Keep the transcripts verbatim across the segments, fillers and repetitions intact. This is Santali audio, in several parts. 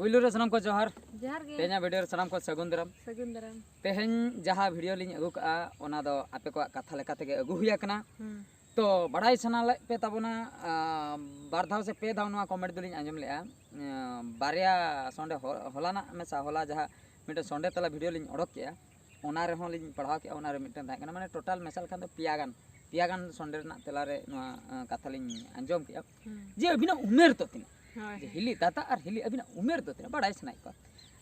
ᱯᱩᱭᱞᱩ ᱨᱮ ᱥᱟᱱᱟᱢ ᱠᱚ ᱡᱚᱦᱟᱨ᱾ ᱡᱚᱦᱟᱨ ᱜᱮ᱾ ᱛᱮᱦᱮᱧᱟᱜ ᱵᱷᱤᱰᱤᱭᱳ ᱨᱮ ᱥᱟᱱᱟᱢ ᱠᱚ ᱥᱟᱹᱜᱩᱱ ᱫᱟᱨᱟᱢ᱾ ᱥᱟᱹᱜᱩᱱ ᱫᱟᱨᱟᱢ᱾ ᱛᱮᱦᱮᱧ ᱡᱟᱦᱟᱸ ᱵᱷᱤᱰᱤᱭᱳ ᱞᱤᱧ ᱟᱹᱜᱩ ᱠᱟᱜᱼᱟ, ᱚᱱᱟ ᱫᱚ ᱟᱯᱮ ᱠᱚᱣᱟᱜ ᱠᱟᱛᱷᱟ ᱞᱮᱠᱟ ᱛᱮᱜᱮ ᱟᱹᱜᱩ ᱦᱩᱭ ᱟᱠᱟᱱᱟ᱾ ᱦᱩᱸ᱾ ᱛᱚ ᱵᱟᱲᱟᱭ ᱥᱟᱱᱟ ᱞᱮᱫ ᱯᱮ ᱛᱟᱵᱚᱱᱟ, ᱟᱸ, ᱵᱟᱨ ᱫᱷᱟᱣ ᱥᱮ ᱯᱮ ᱫᱷᱟᱣ ᱱᱚᱣᱟ ᱠᱚᱢᱮᱱᱴ ᱫᱚᱞᱤᱧ ᱟᱸᱡᱚᱢ ᱞᱮᱫᱼᱟ᱾ ᱟᱸ, ᱵᱟᱨᱭᱟ ᱥᱚᱸᱰᱮ ᱦᱚ-, ᱦᱚᱞᱟᱱᱟᱜ ᱢᱮᱥᱟ, ᱦᱚᱞᱟ ᱡᱟᱦᱟᱸ ᱢᱤᱫᱴᱮᱱ ᱥᱚᱸᱰᱮ ᱛᱟᱞᱟ ᱵᱷᱤᱰᱤᱭᱳ ᱞᱤᱧ ᱚᱰᱚᱠ ᱠᱮᱜᱼᱟ, ᱚᱱᱟ ᱨᱮᱦᱚᱸ ᱞᱤᱧ ᱯᱟᱲᱦᱟᱣ ᱠᱮᱜᱼᱟ, ᱚᱱᱟ ᱨᱮ ᱢᱤᱫᱴᱮᱱ ᱛᱟᱦᱮᱸ ᱠᱟᱱᱟ, ᱢᱟᱱᱮ ᱴᱳᱴᱟᱞ ᱢᱮᱥᱟ ᱞᱮᱠᱷᱟᱱ ᱫᱚ ᱯᱮᱭᱟ ᱜᱟᱱ, ᱯᱮᱭᱟ ᱜᱟᱱ ᱥᱚᱸᱰᱮ ᱨᱮᱱᱟᱜ ᱛᱮᱞᱟ ᱨᱮ ᱱᱚᱣᱟ, ᱟᱸ, ᱠᱟᱛᱷᱟ ᱞᱤᱧ ᱟᱸᱡᱚᱢ ᱠᱮᱜᱼᱟ᱾ ᱦᱩᱸ᱾ ᱡᱮ ᱟᱹᱵᱤᱱᱟᱜ ᱩᱢᱮᱨ ᱫᱚ ᱛᱤᱱᱟᱹᱜ? ᱦᱳᱭ, ᱡᱮ ᱦᱳᱭ᱾ ᱦᱤᱞᱤ ᱫᱟᱫᱟ ᱟᱨ ᱦᱤᱞᱤ ᱟᱹᱵᱤᱱᱟᱜ ᱩᱢᱮᱨ ᱫᱚ ᱛᱤᱱᱟᱹᱜ? ᱵᱟᱲᱟᱭ ᱥᱟᱱᱟᱭᱮᱫ ᱠᱚᱣᱟ᱾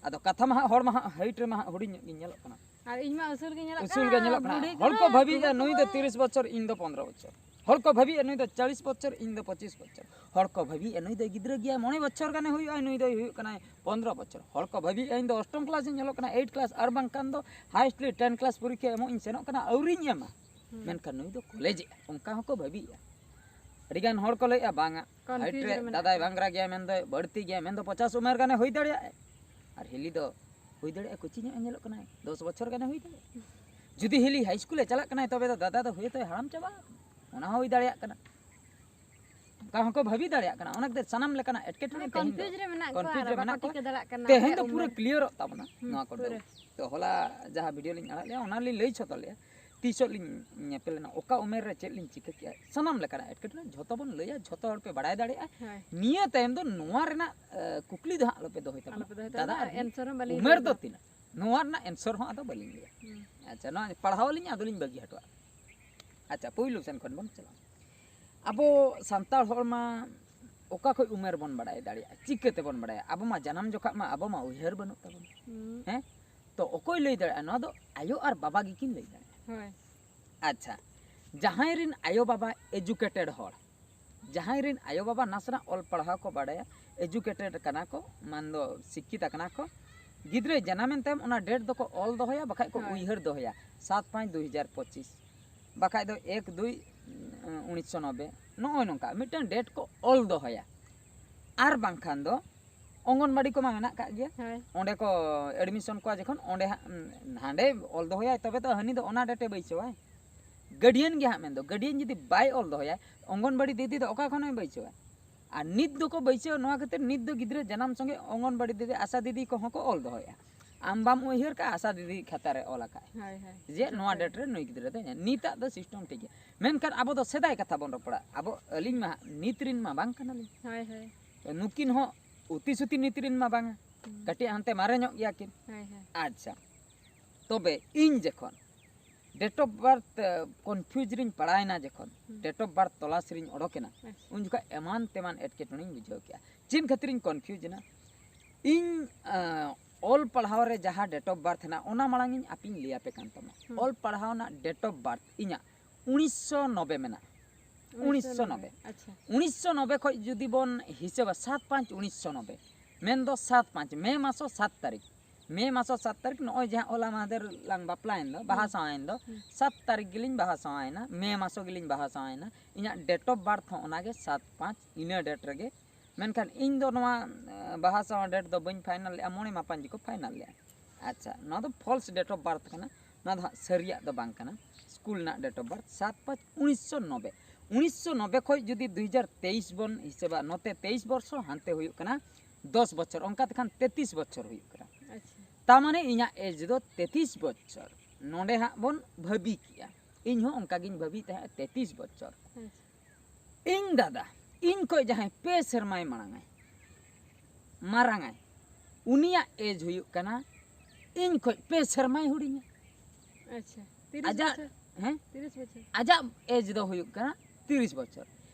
ᱟᱫᱚ ᱠᱟᱛᱷᱟ ᱢᱟ ᱦᱟᱸᱜ, ᱦᱚᱲ ᱢᱟ ᱦᱟᱸᱜ ᱦᱟᱭᱤᱴ ᱨᱮᱢᱟ ᱦᱟᱸᱜ ᱦᱩᱰᱤᱧ ᱧᱚᱜ ᱜᱤᱧ ᱧᱮᱞᱚᱜ ᱠᱟᱱᱟ᱾ ᱟᱨ ᱤᱧ ᱢᱟ ᱩᱥᱩᱞ ᱜᱮ ᱧᱮᱞᱚᱜ ᱩᱥᱩᱞ ᱠᱟᱱᱟ, ᱜᱮ ᱧᱮᱞᱚᱜ ᱠᱟᱱᱟ᱾ ᱵᱩᱰᱷᱤ ᱦᱚᱲ ᱠᱚ ᱠᱟᱱᱟ, ᱵᱷᱟᱹᱵᱤᱭᱮᱫᱼᱟ ᱵᱩᱰᱷᱤ ᱱᱩᱭ ᱫᱚ ᱠᱟᱱᱟ᱾ ᱛᱤᱨᱤᱥ ᱵᱚᱪᱷᱚᱨ, ᱤᱧ ᱫᱚ ᱯᱚᱱᱫᱽᱨᱚ ᱵᱚᱪᱷᱚᱨ᱾ ᱦᱚᱲ ᱠᱚ ᱵᱷᱟᱹᱵᱤᱭᱮᱫᱼᱟ ᱱᱩᱭ ᱫᱚ ᱪᱟᱞᱤᱥ ᱵᱚᱪᱷᱚᱨ, ᱤᱧ ᱫᱚ ᱯᱚᱸᱪᱤᱥ ᱵᱚᱪᱷᱚᱨ᱾ ᱦᱚᱲ ᱠᱚ ᱵᱷᱟᱹᱵᱤᱭᱮᱫᱼᱟ ᱱᱩᱭ ᱫᱚ ᱜᱤᱫᱽᱨᱟᱹ ᱜᱮᱭᱟᱭ, ᱢᱚᱬᱮ ᱵᱚᱪᱷᱚᱨ ᱜᱟᱱᱮ ᱦᱩᱭᱩᱜᱼᱟ, ᱱᱩᱭ ᱫᱚᱭ ᱦᱩᱭᱩᱜ ᱠᱟᱱᱟᱭ ᱯᱚᱱᱫᱽᱨᱚ ᱵᱚᱪᱷᱚᱨ᱾ ᱦᱚᱲ ᱠᱚ ᱵᱷᱟᱹᱵᱤᱭᱮᱫᱼᱟ ᱤᱧ ᱫᱚ ᱚᱥᱴᱚᱢ ᱠᱞᱟᱥ ᱤᱧ ᱚᱞᱚᱜ ᱠᱟᱱᱟ, ᱮᱭᱤᱴ ᱠᱞᱟᱥ, ᱟᱨ ᱵᱟᱝᱠᱷᱟᱱ ᱫᱚ ᱦᱟᱭᱮᱥᱴᱞᱤ ᱴᱮᱱ ᱠᱞᱟᱥ ᱯᱚᱨᱤᱠᱠᱷᱟ ᱮᱢᱚᱜ ᱤᱧ ᱥᱮᱱᱚᱜ ᱠᱟᱱᱟ, ᱟᱹᱣᱨᱤᱧ ᱮᱢᱟ᱾ ᱦᱩᱸ᱾ ᱢᱮᱱᱠᱷᱟᱱ ᱱᱩᱭ ᱫᱚ ᱠᱚᱞᱮᱡᱽ ᱮᱫᱼᱟ, ᱚᱱᱠᱟ ᱦᱚᱸᱠᱚ ᱵᱷᱟᱹᱵᱤᱭᱮᱫᱼᱟ᱾ ᱟᱹᱰᱤᱜᱟᱱ ᱦᱚᱲ ᱠᱚ ᱞᱟᱹᱭᱮᱫᱼᱟ, ᱵᱟᱝᱟ, ᱠᱚᱱᱯᱷᱤᱭᱩᱡᱽ ᱦᱟᱭᱤᱴ ᱨᱮ ᱨᱮ ᱢᱮᱱᱟᱜ ᱫᱟᱫᱟᱭ ᱠᱚᱣᱟ᱾ ᱵᱟᱝᱨᱟ ᱜᱮᱭᱟ ᱢᱮᱱᱫᱚ, ᱵᱟᱹᱲᱛᱤ ᱜᱮᱭᱟ ᱢᱮᱱᱫᱚ, ᱯᱚᱪᱟᱥ ᱩᱢᱮᱨ ᱜᱟᱱᱮ ᱦᱩᱭ ᱫᱟᱲᱮᱭᱟᱜᱼᱟ᱾ ᱟᱨ ᱦᱤᱞᱤ ᱫᱚ ᱦᱩᱭ ᱫᱟᱲᱮᱭᱟᱜᱼᱟ ᱠᱩᱪᱤ ᱧᱚᱜ ᱮ ᱧᱮᱞᱚᱜ ᱠᱟᱱᱟᱭ, ᱫᱚᱥ ᱵᱚᱪᱷᱚᱨ ᱜᱟᱱᱮ ᱦᱩᱭ ᱫᱟᱲᱮᱭᱟᱜᱼᱟ᱾ ᱡᱩᱫᱤ ᱦᱤᱞᱤ ᱦᱟᱭ ᱥᱠᱩᱞᱮ ᱪᱟᱞᱟᱜ ᱠᱟᱱᱟᱭ, ᱛᱚᱵᱮ ᱫᱚ ᱫᱟᱫᱟ ᱫᱚ ᱦᱩᱭ ᱛᱚᱭ ᱦᱟᱲᱟᱢ ᱪᱟᱵᱟᱜᱼᱟ, ᱚᱱᱟ ᱦᱚᱸ ᱦᱩᱭ ᱫᱟᱲᱮᱭᱟᱜ ᱠᱟᱱᱟ᱾ ᱚᱱᱠᱟ ᱦᱚᱸᱠᱚ ᱵᱷᱟᱹᱵᱤ ᱫᱟᱲᱮᱭᱟᱜ ᱠᱟᱱᱟ᱾ ᱚᱱᱟ ᱠᱷᱟᱹᱛᱤᱨ ᱥᱟᱱᱟᱢ ᱞᱮᱠᱟᱱᱟᱜ ᱮᱴᱠᱮᱴᱚᱬᱮ ᱢᱟᱱᱮ ᱛᱮᱦᱮᱧ ᱫᱚ ᱠᱚᱱᱯᱷᱤᱭᱩᱡᱽ ᱨᱮ ᱢᱮᱱᱟᱜ ᱠᱚᱣᱟ, ᱠᱚᱱᱯᱷᱤᱭᱩᱡᱽ ᱟᱨ ᱨᱮ ᱵᱟᱠᱚ ᱢᱮᱱᱟᱜ ᱠᱚᱣᱟ᱾ ᱴᱷᱤᱠᱟᱹ ᱫᱟᱲᱮᱭᱟᱜ ᱠᱟᱱᱟ ᱛᱮᱦᱮᱧ ᱡᱮ ᱫᱚ ᱯᱩᱨᱟᱹ ᱩᱢᱮᱨ᱾ ᱠᱞᱤᱭᱟᱨᱚᱜ ᱛᱟᱵᱚᱱᱟ ᱦᱩᱸ, ᱱᱚᱣᱟ ᱠᱚᱫᱚ᱾ ᱯᱩᱨᱟᱹ᱾ ᱛᱚ ᱦᱚᱞᱟ ᱡᱟᱦᱟᱸ ᱵᱷᱤᱰᱤᱭᱳ ᱞᱤᱧ ᱟᱲᱟᱜ ᱞᱮᱜᱼᱟ, ᱚᱱᱟ ᱞᱤᱧ ᱞᱟᱹᱭ ᱥᱚᱫᱚᱨ ᱞᱮᱜᱼᱟ᱾ ᱛᱤᱥᱚᱜ ᱞᱤᱧ ᱧᱮᱯᱮᱞ ᱞᱮᱱᱟ, ᱚᱠᱟ ᱩᱢᱮᱨ ᱨᱮ ᱪᱮᱫ ᱞᱤᱧ ᱪᱤᱠᱟᱹ ᱠᱮᱜᱼᱟ, ᱥᱟᱱᱟᱢ ᱞᱮᱠᱟᱱᱟᱜ ᱮᱴᱠᱮᱴᱚᱬᱮ ᱡᱷᱚᱛᱚ ᱵᱚᱱ ᱞᱟᱹᱭᱟ, ᱡᱷᱚᱛᱚ ᱦᱚᱲ ᱯᱮ ᱵᱟᱲᱟᱭ ᱫᱟᱲᱮᱭᱟᱜᱼᱟ᱾ ᱦᱳᱭ᱾ ᱱᱤᱭᱟᱹ ᱛᱟᱭᱚᱢ ᱫᱚ ᱱᱚᱣᱟ ᱨᱮᱱᱟᱜ, ᱮ, ᱠᱩᱠᱞᱤ ᱫᱚ ᱦᱟᱸᱜ ᱟᱞᱚᱯᱮ ᱫᱚᱦᱚᱭ ᱛᱟᱵᱚᱱᱟ᱾ ᱟᱞᱚᱯᱮ ᱫᱚᱦᱚᱭ ᱫᱟᱫᱟ ᱛᱟᱵᱚᱱᱟ, ᱟᱨ ᱦᱤᱞᱤ answer ᱦᱚᱸ ᱵᱟᱹᱞᱤᱧ ᱩᱢᱮᱨ ᱞᱟᱹᱭ ᱫᱚ ᱫᱟ᱾ ᱛᱤᱱᱟᱹᱜ? ᱱᱚᱣᱟ ᱨᱮᱱᱟᱜ ᱮᱱᱥᱚᱨ ᱦᱚᱸ ᱟᱫᱚ ᱵᱟᱹᱞᱤᱧ ᱞᱟᱹᱭᱟ᱾ ᱦᱩᱸ᱾ ᱟᱪᱪᱷᱟ, ᱱᱚᱣᱟ ᱯᱟᱲᱦᱟᱣ ᱟᱹᱞᱤᱧ, ᱟᱫᱚᱞᱤᱧ ᱵᱟᱹᱜᱤ ᱦᱚᱴᱚᱣᱟᱜᱼᱟ᱾ ᱟᱪᱪᱷᱟ, ᱯᱩᱭᱞᱩ ᱥᱮᱱ ᱠᱷᱚᱱ ᱵᱚᱱ ᱪᱟᱞᱟᱜᱼᱟ᱾ ᱟᱵᱚ ᱥᱟᱱᱛᱟᱲ ᱦᱚᱲ ᱢᱟ ᱚᱠᱟ ᱠᱷᱚᱱ ᱩᱢᱮᱨ ᱵᱚᱱ ᱵᱟᱲᱟᱭ ᱫᱟᱲᱮᱭᱟᱜᱼᱟ? ᱪᱤᱠᱟᱹ ᱛᱮᱵᱚᱱ ᱵᱟᱲᱟᱭᱟ? ᱟᱵᱚ ᱢᱟ ᱡᱟᱱᱟᱢ ᱡᱚᱠᱷᱟᱜ ᱢᱟ ᱟᱵᱚ ᱢᱟ ᱩᱭᱦᱟᱹᱨ ᱵᱟᱹᱱᱩᱜ ᱛᱟᱵᱚᱱᱟ᱾ ᱦᱩᱸ᱾ ᱦᱮᱸ? ᱛᱚ ᱚᱠᱚᱭ ᱞᱟᱹᱭ ᱫᱟᱲᱮᱭᱟᱜᱼᱟ? ᱱᱚᱣᱟ ᱫᱚ ᱟᱭᱳ ᱟᱨ ᱵᱟᱵᱟ ᱜᱮᱠᱤᱱ ᱞᱟᱹᱭ ᱫᱟᱲᱮᱭᱟᱜᱼᱟ᱾ ᱦᱳᱭ᱾ ᱟᱪᱪᱷᱟ, ᱡᱟᱦᱟᱸᱭ ᱨᱮᱱ ᱟᱭᱳ ᱵᱟᱵᱟ educated ᱦᱚᱲ, ᱡᱟᱦᱟᱸᱭ ᱨᱮᱱ ᱟᱭᱳ ᱵᱟᱵᱟ ᱱᱟᱥᱮᱱᱟᱜ ᱚᱞ ᱯᱟᱲᱦᱟᱣ ᱠᱚ ᱵᱟᱲᱟᱭᱟ, educated ᱠᱟᱱᱟ ᱠᱚ, ᱢᱟᱱ ᱫᱚ ᱥᱤᱠᱠᱷᱤᱛ ᱠᱟᱱᱟ ᱠᱚ, ᱜᱤᱫᱽᱨᱟᱹᱭ ᱡᱟᱱᱟᱢᱮᱱ ᱛᱟᱭᱚᱢ ᱚᱱᱟ date ᱫᱚᱠᱚ ᱚᱞ ᱫᱚᱦᱚᱭᱟ, ᱵᱟᱠᱷᱟᱡ ᱠᱚ ᱦᱳᱭ᱾ ᱩᱭᱦᱟᱹᱨ ᱫᱚᱦᱚᱭᱟ ᱥᱟᱛ ᱯᱟᱸᱪ ᱫᱩ ᱦᱟᱡᱟᱨ ᱯᱚᱸᱪᱤᱥ, ᱵᱟᱠᱷᱟᱡ ᱫᱚ ᱮᱠ ᱫᱩᱭ ᱩᱱᱤᱥᱥᱚ ᱱᱚᱵᱵᱳᱭ, ᱱᱚᱜᱼᱚᱭ ᱱᱚᱝᱠᱟ ᱢᱤᱫᱴᱟᱝ date ᱠᱚ ᱚᱞ ᱫᱚᱦᱚᱭᱟ᱾ ᱟᱨ ᱵᱟᱝᱠᱷᱟᱱ ᱫᱚ ᱚᱝᱜᱚᱱᱵᱟᱲᱤ ᱠᱚᱢᱟ ᱢᱮᱱᱟᱜ ᱠᱟᱜ ᱜᱮᱭᱟ, ᱦᱳᱭ᱾ ᱚᱸᱰᱮ ᱠᱚ admission ᱠᱚᱣᱟ ᱡᱚᱠᱷᱚᱱ, ᱚᱸᱰᱮ ᱦᱟᱸᱜ, ᱩᱸ, ᱦᱟᱸᱰᱮ ᱚᱞ ᱫᱚᱦᱚᱭᱟᱭ, ᱛᱚᱵᱮ ᱛᱚ ᱦᱟᱹᱱᱤ ᱫᱚ ᱚᱱᱟ date ᱮ ᱵᱟᱹᱭᱥᱟᱹᱣᱟᱭ᱾ guardian ᱜᱮ ᱦᱟᱸᱜ ᱢᱮᱱᱫᱚ, guardian ᱡᱩᱫᱤ ᱵᱟᱭ ᱚᱞ ᱫᱚᱦᱚᱭᱟ, ᱚᱝᱜᱚᱱᱵᱟᱲᱤ ᱫᱤᱫᱤ ᱫᱚ ᱚᱠᱟ ᱠᱷᱚᱱᱮ ᱵᱟᱹᱭᱥᱟᱹᱣᱟ? ᱟᱨ ᱱᱤᱛ ᱫᱚᱠᱚ ᱵᱟᱹᱭᱥᱟᱹᱣ, ᱱᱚᱣᱟ ᱠᱷᱟᱹᱛᱤᱨ ᱱᱤᱛ ᱫᱚ ᱜᱤᱫᱽᱨᱟᱹ ᱡᱟᱱᱟᱢ ᱥᱚᱸᱜᱮ ᱚᱝᱜᱚᱱᱵᱟᱲᱤ ᱫᱤᱫᱤ, ᱟᱥᱟ ᱫᱤᱫᱤ ᱠᱚᱦᱚᱸ ᱠᱚ ᱚᱞ ᱫᱚᱦᱚᱭᱮᱫᱼᱟ᱾ ᱟᱢ ᱵᱟᱢ ᱩᱭᱦᱟᱹᱨ ᱠᱟᱜᱼᱟ, ᱟᱥᱟ ᱫᱤᱫᱤ ᱠᱷᱟᱛᱟ ᱨᱮ ᱚᱞ ᱟᱠᱟᱫ ᱦᱳᱭ ᱦᱳᱭ ᱡᱮ ᱱᱚᱣᱟ ᱰᱮᱴ ᱨᱮ ᱱᱩᱭ ᱜᱤᱫᱽᱨᱟᱹ ᱫᱚ ᱦᱮᱡ ᱮᱱᱟ᱾ ᱱᱤᱛᱟᱜ ᱫᱚ ᱥᱤᱥᱴᱮᱢ ᱴᱷᱤᱠ ᱜᱮᱭᱟ, ᱢᱮᱱᱠᱷᱟᱱ ᱟᱵᱚ ᱫᱚ ᱥᱮᱫᱟᱭ ᱠᱟᱛᱷᱟ ᱵᱚᱱ ᱨᱚᱯᱚᱲᱟ᱾ ᱟᱵᱚ, ᱟᱹᱞᱤᱧ ᱢᱟ ᱦᱟᱸᱜ ᱱᱤᱛ ᱨᱤᱱ ᱢᱟ ᱵᱟᱝ ᱠᱟᱱᱟᱞᱤᱧ, ᱦᱳᱭ ᱦᱳᱭ ᱛᱚ ᱱᱩᱠᱤᱱ ᱦᱚᱸ ᱩᱛᱤ ᱥᱩᱛᱤ ᱱᱤᱛ ᱨᱤᱱ ᱢᱟ ᱵᱟᱝᱟ, ᱦᱩᱸ᱾ ᱠᱟᱹᱴᱤᱡ ᱦᱟᱱᱛᱮ ᱢᱟᱨᱮ ᱧᱚᱜ ᱜᱮᱭᱟ ᱠᱤᱱ᱾ ᱦᱳᱭ ᱦᱳᱭ ᱟᱪᱪᱷᱟ, ᱛᱚᱵᱮ ᱤᱧ ᱡᱚᱠᱷᱚᱱ ᱰᱮᱴ ᱚᱯᱷ ᱵᱟᱨᱛᱷ ᱠᱚᱱᱯᱷᱤᱭᱩᱡᱽ ᱨᱤᱧ ᱯᱟᱲᱟᱣᱮᱱᱟ, ᱡᱚᱠᱷᱚᱱ ᱦᱩᱸ᱾ ᱰᱮᱴ ᱚᱯᱷ ᱵᱟᱨᱛᱷ ᱛᱚᱞᱟᱥ ᱨᱤᱧ ᱚᱰᱚᱠᱮᱱᱟ, ᱟᱪᱪᱷᱟ ᱩᱱ ᱡᱚᱠᱷᱚᱱ ᱮᱢᱟᱱ ᱛᱮᱢᱟᱱ ᱮᱴᱠᱮᱴᱚᱬᱮᱧ ᱵᱩᱡᱷᱟᱹᱣ ᱠᱮᱜᱼᱟ᱾ ᱪᱮᱫ ᱠᱷᱟᱹᱛᱤᱨᱤᱧ ᱠᱚᱱᱯᱷᱤᱭᱩᱡᱽ ᱮᱱᱟ? ᱤᱧ ᱟᱸ, ᱚᱞ ᱯᱟᱲᱦᱟᱣ ᱨᱮ ᱡᱟᱦᱟᱸ ᱰᱮᱴ ᱚᱯᱷ ᱵᱟᱨᱛᱷ ᱦᱮᱱᱟᱜ, ᱚᱱᱟ ᱢᱟᱲᱟᱝ ᱤᱧ ᱟᱯᱮᱧ ᱞᱟᱹᱭ ᱟᱯᱮ ᱠᱟᱱ ᱛᱟᱢᱟ᱾ ᱦᱩᱸ᱾ ᱚᱞ ᱯᱟᱲᱦᱟᱣ ᱨᱮᱱᱟᱜ ᱰᱮᱴ ᱚᱯᱷ ᱵᱟᱨᱛᱷ ᱤᱧᱟᱹᱜ ᱩᱱᱤᱥᱥᱚ ᱱᱚᱵᱮ ᱢᱮᱱᱟᱜᱼᱟ᱾ ᱩᱱᱤᱥᱥᱚ ᱱᱚᱵᱮ᱾ ᱟᱪᱪᱷᱟ ᱩᱱᱤᱥᱥᱚ ᱱᱚᱵᱮ ᱠᱷᱚᱱ ᱡᱩᱫᱤ ᱵᱚᱱ ᱦᱤᱥᱟᱹᱵᱟ, ᱥᱟᱛ ᱯᱟᱸᱪ ᱩᱱᱤᱥᱥᱚ ᱱᱚᱵᱮ, ᱢᱮᱱᱫᱚ ᱥᱟᱛ ᱯᱟᱸᱪ, ᱢᱮ ᱢᱟᱥᱚ ᱥᱟᱛ ᱛᱟᱹᱨᱤᱠᱷ, ᱢᱮ ᱢᱟᱥᱚ ᱥᱟᱛ ᱛᱟᱹᱨᱤᱠᱷ, ᱱᱚᱜᱼᱚᱭ ᱡᱟᱦᱟᱸ ᱦᱚᱞᱟ ᱢᱟᱦᱫᱮᱨ ᱞᱟᱝ ᱵᱟᱯᱞᱟᱭᱮᱱ ᱫᱚ, ᱵᱟᱦᱟ ᱦᱩᱸ᱾ ᱥᱟᱶᱟᱭᱮᱱ ᱫᱚ, ᱦᱩᱸ᱾ ᱥᱟᱛ ᱛᱟᱹᱨᱤᱠᱷ ᱜᱮᱞᱤᱧ ᱵᱟᱦᱟ ᱥᱟᱶᱟᱭᱮᱱᱟ, ᱢᱮ ᱢᱟᱥᱚ ᱜᱮᱞᱤᱧ ᱵᱟᱦᱟ ᱥᱟᱶᱟᱭᱮᱱᱟ᱾ ᱤᱧᱟᱹᱜ ᱰᱮᱴ ᱚᱯᱷ ᱵᱟᱨᱛᱷ ᱦᱚᱸ ᱚᱱᱟᱜᱮ ᱥᱟᱛ ᱯᱟᱸᱪ, ᱤᱱᱟᱹ ᱰᱮᱴ ᱨᱮᱜᱮ᱾ ᱢᱮᱱᱠᱷᱟᱱ ᱤᱧ ᱫᱚ ᱱᱚᱣᱟ ᱮᱸ, ᱵᱟᱦᱟ ᱥᱟᱶ ᱰᱮᱴ ᱫᱚ ᱵᱟᱹᱧ ᱯᱷᱟᱭᱱᱟᱞ ᱞᱮᱜᱼᱟ, ᱢᱚᱬᱮ ᱢᱟᱯᱟᱧᱡᱤ ᱠᱚ ᱯᱷᱟᱭᱱᱟᱞ ᱞᱮᱜᱼᱟ᱾ ᱟᱪᱪᱷᱟ, ᱱᱚᱣᱟ ᱫᱚ ᱯᱷᱚᱞᱥ ᱰᱮᱴ ᱚᱯᱷ ᱵᱟᱨᱛᱷ ᱠᱟᱱᱟ, ᱱᱚᱣᱟ ᱫᱚ ᱦᱟᱸᱜ ᱥᱟᱹᱨᱤᱭᱟᱜ ᱫᱚ ᱵᱟᱝ ᱠᱟᱱᱟ᱾ ᱥᱠᱩᱞ ᱨᱮᱱᱟᱜ ᱰᱮᱴ ᱚᱯᱷ ᱵᱟᱨᱛᱷ ᱥᱟᱛ ᱯᱟᱸᱪ ᱩᱱᱤᱥᱥᱚ ᱱᱚᱵᱮ᱾ ᱩᱱᱤᱥᱥᱚ ᱱᱚᱵᱮ ᱠᱷᱚᱱ ᱡᱩᱫᱤ ᱫᱩ ᱦᱟᱡᱟᱨ ᱛᱮᱭᱤᱥ ᱵᱚᱱ ᱦᱤᱥᱟᱹᱵᱟ, ᱱᱚᱛᱮ ᱛᱮᱭᱤᱥ ᱵᱚᱨᱥᱚ, ᱦᱟᱱᱛᱮ ᱦᱩᱭᱩᱜ ᱠᱟᱱᱟ ᱫᱚᱥ ᱵᱚᱪᱷᱚᱨ, ᱚᱱᱠᱟ ᱛᱮᱠᱷᱟᱱ ᱛᱮᱛᱨᱤᱥ ᱵᱚᱪᱷᱚᱨ ᱦᱩᱭᱩᱜ ᱠᱟᱱᱟ᱾ ᱟᱪᱪᱷᱟ ᱛᱟ ᱢᱟᱱᱮ ᱤᱧᱟᱹᱜ ᱮᱡᱽ ᱫᱚ ᱛᱮᱛᱨᱤᱥ ᱵᱚᱪᱷᱚᱨ᱾ ᱱᱚᱰᱮ ᱦᱟᱸᱜ ᱵᱚᱱ ᱵᱷᱟᱹᱵᱤ ᱠᱮᱜᱼᱟ, ᱤᱧ ᱦᱚᱸ ᱚᱱᱠᱟ ᱜᱤᱧ ᱵᱷᱟᱹᱵᱤᱭᱮᱫ ᱛᱟᱦᱮᱸᱫ, ᱛᱮᱛᱨᱤᱥ ᱵᱚᱪᱷᱚᱨ᱾ ᱟᱪᱪᱷᱟ ᱤᱧ ᱫᱟᱫᱟ, ᱤᱧ ᱠᱷᱚᱱ ᱡᱟᱦᱟᱸᱭ ᱯᱮ ᱥᱮᱨᱢᱟᱭ ᱢᱟᱲᱟᱝᱟᱭ, ᱢᱟᱨᱟᱝᱟᱭ, ᱩᱱᱤᱭᱟᱜ ᱮᱡᱽ ᱦᱩᱭᱩᱜ ᱠᱟᱱᱟ ᱤᱧ ᱠᱷᱚᱱ ᱯᱮ ᱥᱮᱨᱢᱟᱭ ᱦᱩᱰᱤᱧᱟ᱾ ᱟᱪᱪᱷᱟ ᱛᱤᱨᱤᱥ ᱟᱡᱟᱜ, ᱵᱚᱪᱷᱚᱨ ᱦᱮᱸ, ᱛᱤᱨᱤᱥ ᱵᱚᱪᱷᱚᱨ ᱟᱡᱟᱜ ᱮᱡᱽ ᱫᱚ ᱦᱩᱭᱩᱜ ᱠᱟᱱᱟ ᱛᱤᱨᱤᱥ ᱵᱚᱪᱷᱚᱨ᱾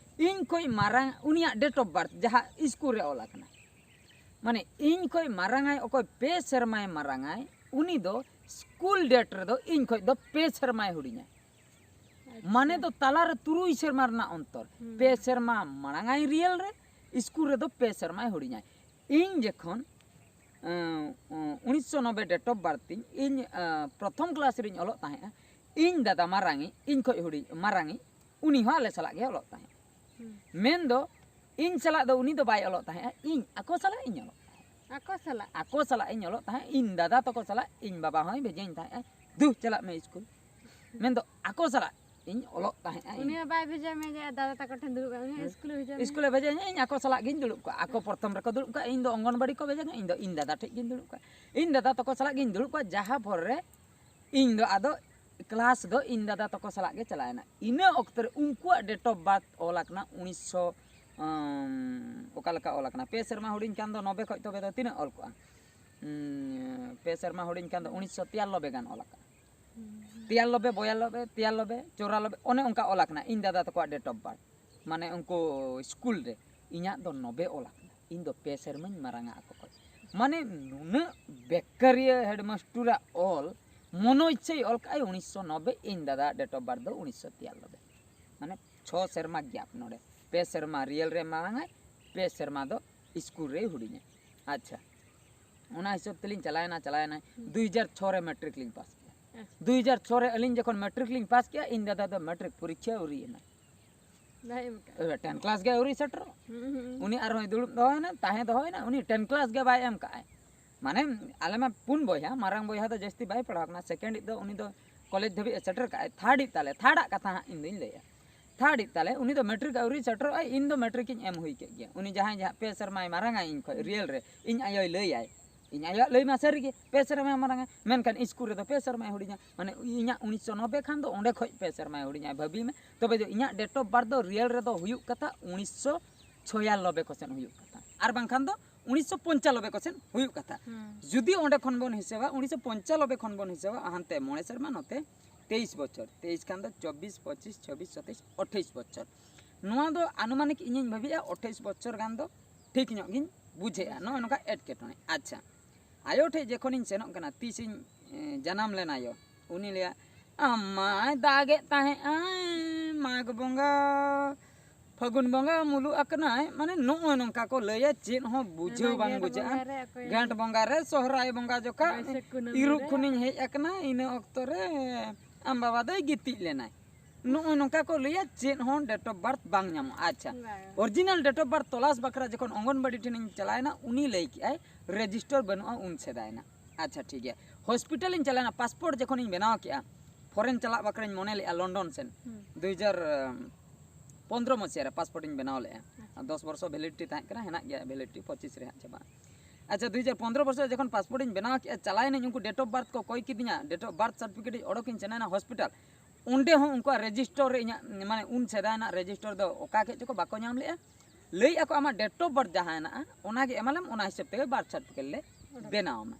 ᱤᱧ ᱠᱷᱚᱱ ᱢᱟᱨᱟᱝ, ᱩᱱᱤᱭᱟᱜ ᱰᱮᱴ ᱚᱯᱷ ᱵᱟᱨᱛᱷ ᱡᱟᱦᱟᱸ ᱥᱠᱩᱞ ᱨᱮ ᱚᱞ ᱟᱠᱟᱱᱟ, ᱢᱟᱱᱮ ᱤᱧ ᱠᱷᱚᱱ ᱢᱟᱨᱟᱝᱟᱭ ᱚᱠᱚᱭ ᱯᱮ ᱥᱮᱨᱢᱟᱭ ᱢᱟᱨᱟᱝᱟᱭ, ᱩᱱᱤ ᱫᱚ ᱥᱠᱩᱞ ᱰᱮᱴ ᱨᱮᱫᱚ ᱤᱧ ᱠᱷᱚᱱ ᱫᱚ ᱯᱮ ᱥᱮᱨᱢᱟᱭ ᱦᱩᱰᱤᱧᱟ᱾ ᱟᱪᱪᱷᱟ᱾ ᱢᱟᱱᱮ ᱫᱚ ᱛᱟᱞᱟᱨᱮ ᱛᱩᱨᱩᱭ ᱥᱮᱨᱢᱟ ᱨᱮᱱᱟᱜ ᱚᱱᱛᱚᱨ᱾ ᱦᱩᱸ᱾ ᱯᱮ ᱥᱮᱨᱢᱟ ᱢᱟᱲᱟᱝᱟᱭ ᱨᱤᱭᱮᱞ ᱨᱮ, ᱥᱠᱩᱞ ᱨᱮᱫᱚ ᱯᱮ ᱥᱮᱨᱢᱟᱭ ᱦᱩᱰᱤᱧᱟᱭ᱾ ᱤᱧ ᱡᱚᱠᱷᱚᱱ ᱮᱸ, ᱩᱱᱤᱥᱥᱚ ᱱᱚᱵᱵᱳᱭ ᱰᱮᱴ ᱚᱯᱷ ᱵᱟᱨᱛᱷ ᱛᱤᱧ, ᱤᱧ ᱮᱸ, ᱯᱨᱚᱛᱷᱚᱢ ᱠᱞᱟᱥ ᱨᱤᱧ ᱚᱞᱚᱜ ᱛᱟᱦᱮᱸᱜᱼᱟ᱾ ᱤᱧ ᱫᱟᱫᱟ ᱢᱟᱨᱟᱝᱤᱡ, ᱤᱧ ᱠᱷᱚᱱ ᱦᱩᱰᱤᱧ ᱢᱟᱨᱟᱝᱤᱡ, ᱩᱱᱤ ᱦᱚᱸ ᱟᱞᱮ ᱥᱟᱞᱟᱜ ᱜᱮ ᱚᱞᱚᱜ ᱛᱟᱦᱮᱸᱜᱼᱟ᱾ ᱦᱩᱸ᱾ ᱢᱮᱱᱫᱚ ᱤᱧ ᱥᱟᱞᱟᱜ ᱫᱚ ᱩᱱᱤ ᱫᱚ ᱵᱟᱭ ᱚᱞᱚᱜ ᱛᱟᱦᱮᱸᱜᱼᱟ, ᱤᱧ ᱟᱠᱚ ᱥᱟᱞᱟᱜ ᱤᱧ ᱚᱞᱚᱜ ᱛᱟᱦᱮᱸᱜᱼᱟ᱾ ᱟᱠᱚ ᱥᱟᱞᱟᱜ ᱟᱠᱚ ᱥᱟᱞᱟᱜ ᱤᱧ ᱚᱞᱚᱜ ᱛᱟᱦᱮᱸᱫ, ᱤᱧ ᱫᱟᱫᱟ ᱛᱟᱠᱚ ᱥᱟᱞᱟᱜ ᱤᱧ ᱵᱟᱵᱟ ᱦᱚᱸᱭ ᱵᱷᱮᱡᱟᱧ ᱛᱟᱦᱮᱸᱫ, "ᱫᱩ, ᱪᱟᱞᱟᱜ ᱢᱮ ᱥᱠᱩᱞ", ᱢᱮᱱᱫᱚ ᱟᱠᱚ ᱥᱟᱞᱟᱜ᱾ ᱤᱧ ᱚᱞᱚᱜ ᱛᱟᱦᱮᱸᱜᱼᱟ᱾ ᱩᱱᱤ ᱦᱚᱸ ᱵᱟᱭ ᱵᱷᱮᱡᱟ ᱢᱮᱭᱟ ᱡᱮ ᱫᱟᱫᱟ ᱛᱟᱠᱚ ᱴᱷᱮᱱ ᱫᱩᱲᱩᱵ ᱢᱮ, ᱩᱱᱤ ᱦᱚᱸ ᱥᱠᱩᱞᱮ ᱵᱷᱮᱡᱟ ᱢᱮᱭᱟ᱾ ᱥᱠᱩᱞᱮ ᱵᱷᱮᱡᱟᱧᱟ, ᱤᱧ ᱟᱠᱚ ᱥᱟᱞᱟᱜ ᱜᱤᱧ ᱫᱩᱲᱩᱵ ᱠᱚᱜᱼᱟ᱾ ᱟᱠᱚ ᱯᱨᱚᱛᱷᱚᱢ ᱨᱮᱠᱚ ᱫᱩᱲᱩᱵ ᱠᱚᱜᱼᱟ, ᱤᱧ ᱫᱚ ᱚᱝᱜᱚᱱᱵᱟᱲᱤ ᱠᱚ ᱵᱷᱮᱡᱟᱧᱟ, ᱤᱧ ᱫᱚ ᱤᱧ ᱫᱟᱫᱟ ᱴᱷᱮᱡ ᱜᱤᱧ ᱫᱩᱲᱩᱵ ᱠᱚᱜᱼᱟ᱾ ᱤᱧ ᱫᱟᱫᱟ ᱛᱟᱠᱚ ᱥᱟᱞᱟᱜ ᱜᱤᱧ ᱫᱩᱲᱩᱵ ᱠᱚᱜᱼᱟ, ᱡᱟᱦᱟᱸ ᱯᱚᱨ ᱨᱮ ᱤᱧ ᱫᱚ ᱟᱫᱚ ᱠᱞᱟᱥ ᱫᱚ ᱤᱧ ᱫᱟᱫᱟ ᱛᱟᱠᱚ ᱥᱟᱞᱟᱜ ᱜᱮ ᱪᱟᱞᱟᱣᱮᱱᱟ᱾ ᱤᱱᱟᱹ ᱚᱠᱛᱚ ᱨᱮ ᱩᱱᱠᱩᱣᱟᱜ date of birth ᱚᱞ ᱟᱠᱟᱱᱟ ᱩᱱᱤᱥᱥᱚ, ᱚᱠᱟ ᱞᱮᱠᱟ ᱚᱞ ᱟᱠᱟᱱᱟ, ᱯᱮ ᱥᱮᱨᱢᱟ ᱦᱩᱰᱤᱧ ᱠᱷᱟᱱ ᱫᱚ ᱱᱚᱵᱮ ᱠᱷᱚᱡ ᱛᱚᱵᱮ ᱫᱚ ᱛᱤᱱᱟᱹᱜ ᱚᱞ ᱠᱚᱜᱼᱟ? ᱯᱮ ᱥᱮᱨᱢᱟ ᱦᱩᱰᱤᱧ ᱠᱷᱟᱱ ᱫᱚ ᱩᱱᱤᱥᱥᱚ ᱛᱤᱭᱟᱞᱞᱚᱵᱮ ᱜᱟᱱ ᱚᱞ ᱟᱠᱟᱱᱟ᱾ ᱛᱤᱭᱟᱞᱞᱚᱵᱮ, ᱵᱚᱭᱟᱞᱞᱚᱵᱮ, ᱛᱤᱭᱟᱞᱞᱚᱵᱮ, ᱪᱚᱣᱨᱟᱞᱞᱚᱵᱮ, ᱚᱱᱮ ᱚᱱᱠᱟ ᱚᱞ ᱟᱠᱟᱱᱟ ᱤᱧ ᱫᱟᱫᱟ ᱛᱟᱠᱚᱣᱟᱜ date of birth, ᱢᱟᱱᱮ ᱩᱱᱠᱩ ᱥᱠᱩᱞ ᱨᱮ᱾ ᱤᱧᱟᱹᱜ ᱫᱚ ᱱᱚᱵᱮ ᱚᱞ ᱟᱠᱟᱱᱟ, ᱤᱧ ᱫᱚ ᱯᱮ ᱥᱮᱨᱢᱟᱧ ᱢᱟᱨᱟᱝᱟ ᱟᱠᱚ ᱠᱷᱚᱡ᱾ ᱢᱟᱱᱮ ᱱᱩᱱᱟᱹᱜ ᱵᱮᱠᱟᱨᱤᱭᱟᱹ ᱦᱮᱰᱢᱟᱥᱴᱩᱨᱟᱜ ᱚᱞ, ᱢᱚᱱᱳ ᱤᱪᱪᱷᱟᱹᱭ ᱚᱞ ᱠᱟᱜᱼᱟᱭ ᱩᱱᱤᱥᱥᱚ ᱱᱚᱵᱮ, ᱤᱧ ᱫᱟᱫᱟᱣᱟᱜ date of birth ᱫᱚ ᱩᱱᱤᱥᱥᱚ ᱛᱤᱭᱟᱞᱞᱚᱵᱮ᱾ ᱢᱟᱱᱮ ᱪᱷᱚ ᱥᱮᱨᱢᱟ gap ᱱᱚᱰᱮ, ᱯᱮ ᱥᱮᱨᱢᱟ ᱨᱤᱭᱮᱞ ᱨᱮ ᱢᱟᱨᱟᱝᱟᱭ, ᱯᱮ ᱥᱮᱨᱢᱟ ᱫᱚ ᱥᱠᱩᱞ ᱨᱮᱭ ᱦᱩᱰᱤᱧᱟ᱾ ᱟᱪᱪᱷᱟ, ᱚᱱᱟ ᱦᱤᱥᱟᱹᱵ ᱛᱮᱞᱤᱧ ᱪᱟᱞᱟᱣᱮᱱᱟ, ᱪᱟᱞᱟᱣᱮᱱᱟ᱾ ᱫᱩᱭ ᱦᱟᱡᱟᱨ ᱪᱷᱚ ᱨᱮ ᱢᱮᱴᱨᱤᱠ ᱞᱤᱧ ᱯᱟᱥ ᱠᱮᱜᱼᱟ᱾ ᱫᱩᱭ ᱦᱟᱡᱟᱨ ᱪᱷᱚ ᱨᱮ ᱟᱹᱞᱤᱧ ᱡᱚᱠᱷᱚᱱ ᱢᱮᱴᱨᱤᱠ ᱞᱤᱧ ᱯᱟᱥ ᱠᱮᱜᱼᱟ, ᱤᱧ ᱫᱟᱫᱟ ᱫᱚ ᱢᱮᱴᱨᱤᱠ ᱯᱚᱨᱤᱠᱠᱷᱟ ᱟᱹᱣᱨᱤ ᱮᱢᱟ᱾ ᱵᱟᱭ ᱮᱢ ᱠᱟᱜᱼᱟ᱾ ᱴᱮᱱ ᱠᱞᱟᱥ ᱜᱮ ᱟᱹᱣᱨᱤ ᱥᱮᱴᱮᱨᱚᱜ᱾ ᱦᱩᱸ, ᱦᱩᱸ᱾ ᱩᱱᱤ ᱟᱨᱦᱚᱸᱭ ᱫᱩᱲᱩᱵ ᱫᱚᱦᱚᱭᱮᱱᱟ, ᱛᱟᱦᱮᱸ ᱫᱚᱦᱚᱭᱮᱱᱟ, ᱩᱱᱤ ᱴᱮᱱ ᱠᱞᱟᱥ ᱜᱮ ᱵᱟᱭ ᱮᱢ ᱠᱟᱜᱼᱟᱭ᱾ ᱢᱟᱱᱮ ᱟᱞᱮ ᱢᱟ ᱯᱩᱱ ᱵᱚᱭᱦᱟ, ᱢᱟᱨᱟᱝ ᱵᱚᱭᱦᱟ ᱫᱚ ᱡᱟᱹᱥᱛᱤ ᱵᱟᱭ ᱯᱟᱲᱦᱟᱣ ᱠᱟᱱᱟ, ᱥᱮᱠᱮᱱᱰ ᱤᱡ ᱫᱚ ᱩᱱᱤ ᱫᱚ ᱠᱚᱞᱮᱡᱽ ᱫᱷᱟᱹᱵᱤᱡ ᱮ ᱥᱮᱴᱮᱨ ᱠᱟᱜᱼᱟᱭ, ᱛᱷᱟᱨᱰ ᱤᱡ ᱛᱟᱞᱮ, ᱛᱷᱟᱨᱰ ᱟᱜ ᱠᱟᱛᱷᱟ ᱦᱟᱸᱜ ᱤᱧ ᱫᱚᱧ ᱞᱟᱹᱭᱟ᱾ ᱛᱷᱟᱨᱰ ᱤᱡ ᱛᱟᱞᱮ, ᱩᱱᱤ ᱫᱚ ᱢᱮᱴᱨᱤᱠ ᱟᱹᱣᱨᱤ ᱥᱮᱴᱮᱨᱚᱜᱼᱟᱭ, ᱤᱧ ᱫᱚ ᱢᱮᱴᱨᱤᱠ ᱤᱧ ᱮᱢ ᱦᱩᱭ ᱠᱮᱫ ᱜᱮᱭᱟ᱾ ᱩᱱᱤ ᱡᱟᱦᱟᱸᱭ ᱡᱟᱦᱟᱸ ᱯᱮ ᱥᱮᱨᱢᱟᱭ ᱢᱟᱨᱟᱝᱟ ᱤᱧ ᱠᱷᱚᱡ ᱨᱤᱭᱮᱞ ᱨᱮ, ᱤᱧ ᱟᱭᱳᱭ ᱞᱟᱹᱭᱟᱭ, ᱤᱧ ᱟᱭᱳᱣᱟᱜ ᱞᱟᱹᱭ ᱢᱟ ᱥᱟᱹᱨᱤ ᱜᱮ, ᱯᱮ ᱥᱮᱨᱢᱟᱭ ᱢᱟᱨᱟᱝᱟ, ᱢᱮᱱᱠᱷᱟᱱ ᱥᱠᱩᱞ ᱨᱮᱫᱚ ᱯᱮ ᱥᱮᱨᱢᱟᱭ ᱦᱩᱰᱤᱧᱟ᱾ ᱢᱟᱱᱮ ᱤᱧᱟᱹᱜ ᱩᱱᱤᱥᱥᱚ ᱱᱚᱵᱵᱳᱭ ᱠᱷᱟᱱ ᱫᱚ ᱚᱸᱰᱮ ᱠᱷᱚᱡ ᱯᱮ ᱥᱮᱨᱢᱟᱭ ᱦᱩᱰᱤᱧᱟ, ᱵᱷᱟᱹᱵᱤ ᱢᱮ᱾ ᱛᱚᱵᱮ ᱫᱚ ᱤᱧᱟᱹᱜ date of birth ᱫᱚ ᱨᱤᱭᱮᱞ ᱨᱮᱫᱚ ᱦᱩᱭᱩᱜ ᱠᱟᱛᱷᱟ ᱩᱱᱤᱥᱥᱚ ᱪᱷᱚᱭᱟᱞᱞᱚᱵᱮ ᱠᱚᱥᱮᱱ ᱦᱩᱭᱩᱜ ᱠᱟᱛᱷᱟ, ᱟᱨ ᱵᱟᱝᱠᱷᱟᱱ ᱫᱚ ᱩᱱᱤᱥᱥᱚ ᱯᱚᱧᱪᱟᱞᱞᱚᱵᱮ ᱠᱚᱥᱮᱱ ᱦᱩᱭᱩᱜ ᱠᱟᱛᱷᱟ᱾ ᱦᱩᱸ᱾ ᱡᱩᱫᱤ ᱚᱸᱰᱮ ᱠᱷᱚᱱ ᱵᱚᱱ ᱦᱤᱥᱟᱹᱵᱟ, ᱩᱱᱤᱥᱥᱚ ᱯᱚᱧᱪᱟᱞᱞᱚᱵᱮ ᱠᱷᱚᱱ ᱵᱚᱱ ᱦᱤᱥᱟᱹᱵᱟ, ᱦᱟᱱᱛᱮ ᱢᱚᱬᱮ ᱥᱮᱨᱢᱟ, ᱱᱚᱛᱮ ᱛᱮᱭᱤᱥ ᱵᱚᱪᱷᱚᱨ, ᱛᱮᱭᱤᱥ ᱠᱷᱟᱱ ᱫᱚ ᱪᱚᱵᱵᱤᱥ, ᱯᱚᱸᱪᱤᱥ, ᱪᱷᱟᱵᱵᱤᱥ, ᱥᱟᱛᱟᱥ, ᱟᱴᱷᱟᱥ ᱵᱚᱪᱷᱚᱨ᱾ ᱱᱚᱣᱟ ᱫᱚ ᱟᱱᱩᱢᱟᱱᱤᱠ ᱤᱧᱤᱧ ᱵᱷᱟᱹᱵᱤᱭᱮᱜᱼᱟ ᱟᱴᱷᱟᱥ ᱵᱚᱪᱷᱚᱨ ᱜᱟᱱ ᱫᱚ ᱴᱷᱤᱠ ᱧᱚᱜ ᱜᱤᱧ ᱵᱩᱡᱷᱟᱹᱣᱮᱜᱼᱟ᱾ ᱱᱚᱜᱼᱚ ᱱᱚᱝᱠᱟ ᱮᱴᱠᱮᱴᱚᱬᱮ᱾ ᱟᱪᱪᱷᱟ, ᱟᱭᱳ ᱴᱷᱮᱡ ᱡᱚᱠᱷᱚᱱᱤᱧ ᱥᱮᱱᱚᱜ ᱠᱟᱱᱟ, ᱛᱤᱥᱤᱧ, ᱮ, ᱡᱟᱱᱟᱢ ᱞᱮᱱᱟ ᱟᱭᱳ, ᱩᱱᱤ ᱞᱟᱹᱭᱟ, "ᱟᱢ ᱢᱟᱭ ᱫᱟᱜᱮᱫ ᱛᱟᱦᱮᱸᱜ ᱟᱭ ᱢᱟᱜᱽ ᱵᱚᱸᱜᱟ, ᱯᱷᱟᱹᱜᱩᱱ ᱵᱚᱸᱜᱟ ᱢᱩᱞᱩᱜ ᱟᱠᱟᱱᱟᱭ", ᱢᱟᱱᱮ ᱱᱚᱜᱼᱚᱭ ᱱᱚᱝᱠᱟ ᱠᱚ ᱞᱟᱹᱭᱟ, ᱪᱮᱫ ᱦᱚᱸ ᱵᱩᱡᱷᱟᱹᱣ ᱚᱱᱟ ᱵᱟᱝ ᱜᱷᱮᱸᱴ ᱵᱩᱡᱷᱟᱹᱜᱼᱟ᱾ ᱵᱚᱸᱜᱟ ᱨᱮ ᱚᱠᱚᱭ ᱜᱷᱮᱸᱴ ᱵᱚᱸᱜᱟ ᱨᱮ, ᱥᱚᱦᱨᱟᱭ ᱵᱚᱸᱜᱟ ᱡᱚᱠᱷᱟ ᱵᱟᱹᱭᱥᱟᱹᱠᱷ ᱠᱩᱱᱟᱹᱢᱤ ᱤᱨᱚᱜ ᱨᱮ᱾ ᱠᱷᱚᱱᱤᱧ ᱦᱮᱡ ᱟᱠᱟᱱᱟ, ᱤᱱᱟᱹ ᱚᱠᱛᱚ ᱨᱮ ᱟᱢ ᱵᱟᱵᱟ ᱫᱚᱭ ᱜᱤᱛᱤᱡ ᱞᱮᱱᱟᱭ᱾ ᱱᱚᱜᱼᱚᱭ ᱱᱚᱝᱠᱟ ᱠᱚ ᱞᱟᱹᱭᱟ, ᱪᱮᱫ ᱦᱚᱸ date of birth ᱵᱟᱝ ᱧᱟᱢᱚᱜᱼᱟ᱾ ᱟᱪᱪᱷᱟ, ᱵᱟᱝ᱾ ᱚᱨᱤᱡᱤᱱᱟᱞ date of birth ᱛᱚᱞᱟᱥ ᱵᱟᱠᱷᱨᱟ ᱡᱚᱠᱷᱚᱱ ᱚᱝᱜᱚᱱᱵᱟᱲᱤ ᱴᱷᱮᱱᱤᱧ ᱪᱟᱞᱟᱣᱮᱱᱟ, ᱩᱱᱤ ᱞᱟᱹᱭ ᱠᱮᱜᱼᱟᱭ ᱨᱮᱡᱤᱥᱴᱟᱨ ᱵᱟᱹᱱᱩᱜᱼᱟ ᱩᱱ ᱥᱮᱫᱟᱭ ᱨᱮᱱᱟᱜ᱾ ᱟᱪᱪᱷᱟ, ᱴᱷᱤᱠ ᱜᱮᱭᱟ᱾ ᱦᱚᱥᱯᱤᱴᱟᱞᱤᱧ ᱪᱟᱞᱟᱣᱮᱱᱟ, ᱯᱟᱥᱯᱳᱨᱴ ᱡᱚᱠᱷᱚᱱᱤᱧ ᱵᱮᱱᱟᱣ ᱠᱮᱜᱼᱟ, ᱯᱷᱚᱨᱮᱱ ᱪᱟᱞᱟᱜ ᱵᱟᱠᱷᱨᱟᱧ ᱢᱚᱱᱮ ᱞᱮᱫᱼᱟ, ᱞᱚᱱᱰᱚᱱ ᱥᱮᱱ᱾ ᱫᱩ ᱦᱟᱡᱟᱨ ᱯᱚᱱᱫᱽᱨᱚ ᱢᱚᱥᱤᱦᱟ ᱨᱮ ᱯᱟᱥᱯᱳᱨᱴ ᱤᱧ ᱵᱮᱱᱟᱣ ᱞᱮᱫᱼᱟ᱾ ᱫᱚᱥ ᱵᱚᱨᱥᱚ ᱵᱷᱮᱞᱤᱰᱤᱴᱤ ᱛᱟᱦᱮᱸ ᱠᱟᱱᱟ, ᱦᱮᱱᱟᱜ ᱜᱮᱭᱟ ᱵᱷᱮᱞᱤᱰᱤᱴᱤ, ᱯᱚᱸᱪᱤᱥ ᱨᱮ ᱦᱟᱸᱜ ᱪᱟᱵᱟᱜᱼᱟ᱾ ᱟᱪᱪᱷᱟ, ᱫᱩ ᱦᱟᱡᱟᱨ ᱯᱚᱱᱫᱽᱨᱚ ᱵᱚᱨᱥᱚ ᱨᱮ ᱡᱚᱠᱷᱚᱱ ᱯᱟᱥᱯᱳᱨᱴ ᱤᱧ ᱵᱮᱱᱟᱣ ᱠᱮᱫᱼᱟ, ᱪᱟᱞᱟᱣᱮᱱᱟᱹᱧ, ᱩᱱᱠᱩ ᱰᱮᱴ ᱚᱯᱷ ᱵᱟᱨᱛᱷ ᱠᱚ ᱠᱚᱭ ᱠᱤᱫᱤᱧᱟ, ᱰᱮᱴ ᱚᱯᱷ ᱵᱟᱨᱛᱷ ᱥᱟᱨᱴᱤᱯᱷᱤᱠᱮᱴ ᱤᱧ ᱚᱰᱚᱠᱤᱧ ᱪᱟᱞᱟᱣᱮᱱᱟ ᱦᱚᱥᱯᱤᱴᱟᱞ᱾ ᱚᱸᱰᱮ ᱦᱚᱸ ᱩᱱᱠᱩᱣᱟᱜ ᱨᱮᱡᱤᱥᱴᱚᱨ ᱨᱮ ᱤᱧᱟᱹᱜ, ᱢᱟᱱᱮ, ᱩᱱ ᱥᱮᱫᱟᱭ ᱨᱮᱱᱟᱜ ᱨᱮᱡᱤᱥᱴᱚᱨ ᱫᱚ ᱚᱠᱟ ᱠᱮᱫ ᱪᱚᱠᱚ ᱵᱟᱠᱚ ᱧᱟᱢ ᱞᱮᱫᱼᱟ᱾ ᱞᱟᱹᱭᱮᱫᱼᱟ ᱠᱚ, "ᱟᱢᱟᱜ ᱰᱮᱴ ᱚᱯᱷ ᱵᱟᱨᱛᱷ ᱡᱟᱦᱟᱸ ᱦᱮᱱᱟᱜᱼᱟ, ᱚᱱᱟᱜᱮ ᱮᱢᱟᱞᱮᱢ, ᱚᱱᱟ ᱦᱤᱥᱟᱹᱵ ᱛᱮᱜᱮ ᱵᱟᱨᱛᱷ ᱥᱟᱨᱴᱤᱯᱷᱤᱠᱮᱴ ᱞᱮ ᱵᱮᱱᱟᱣ ᱟᱢᱟ᱾"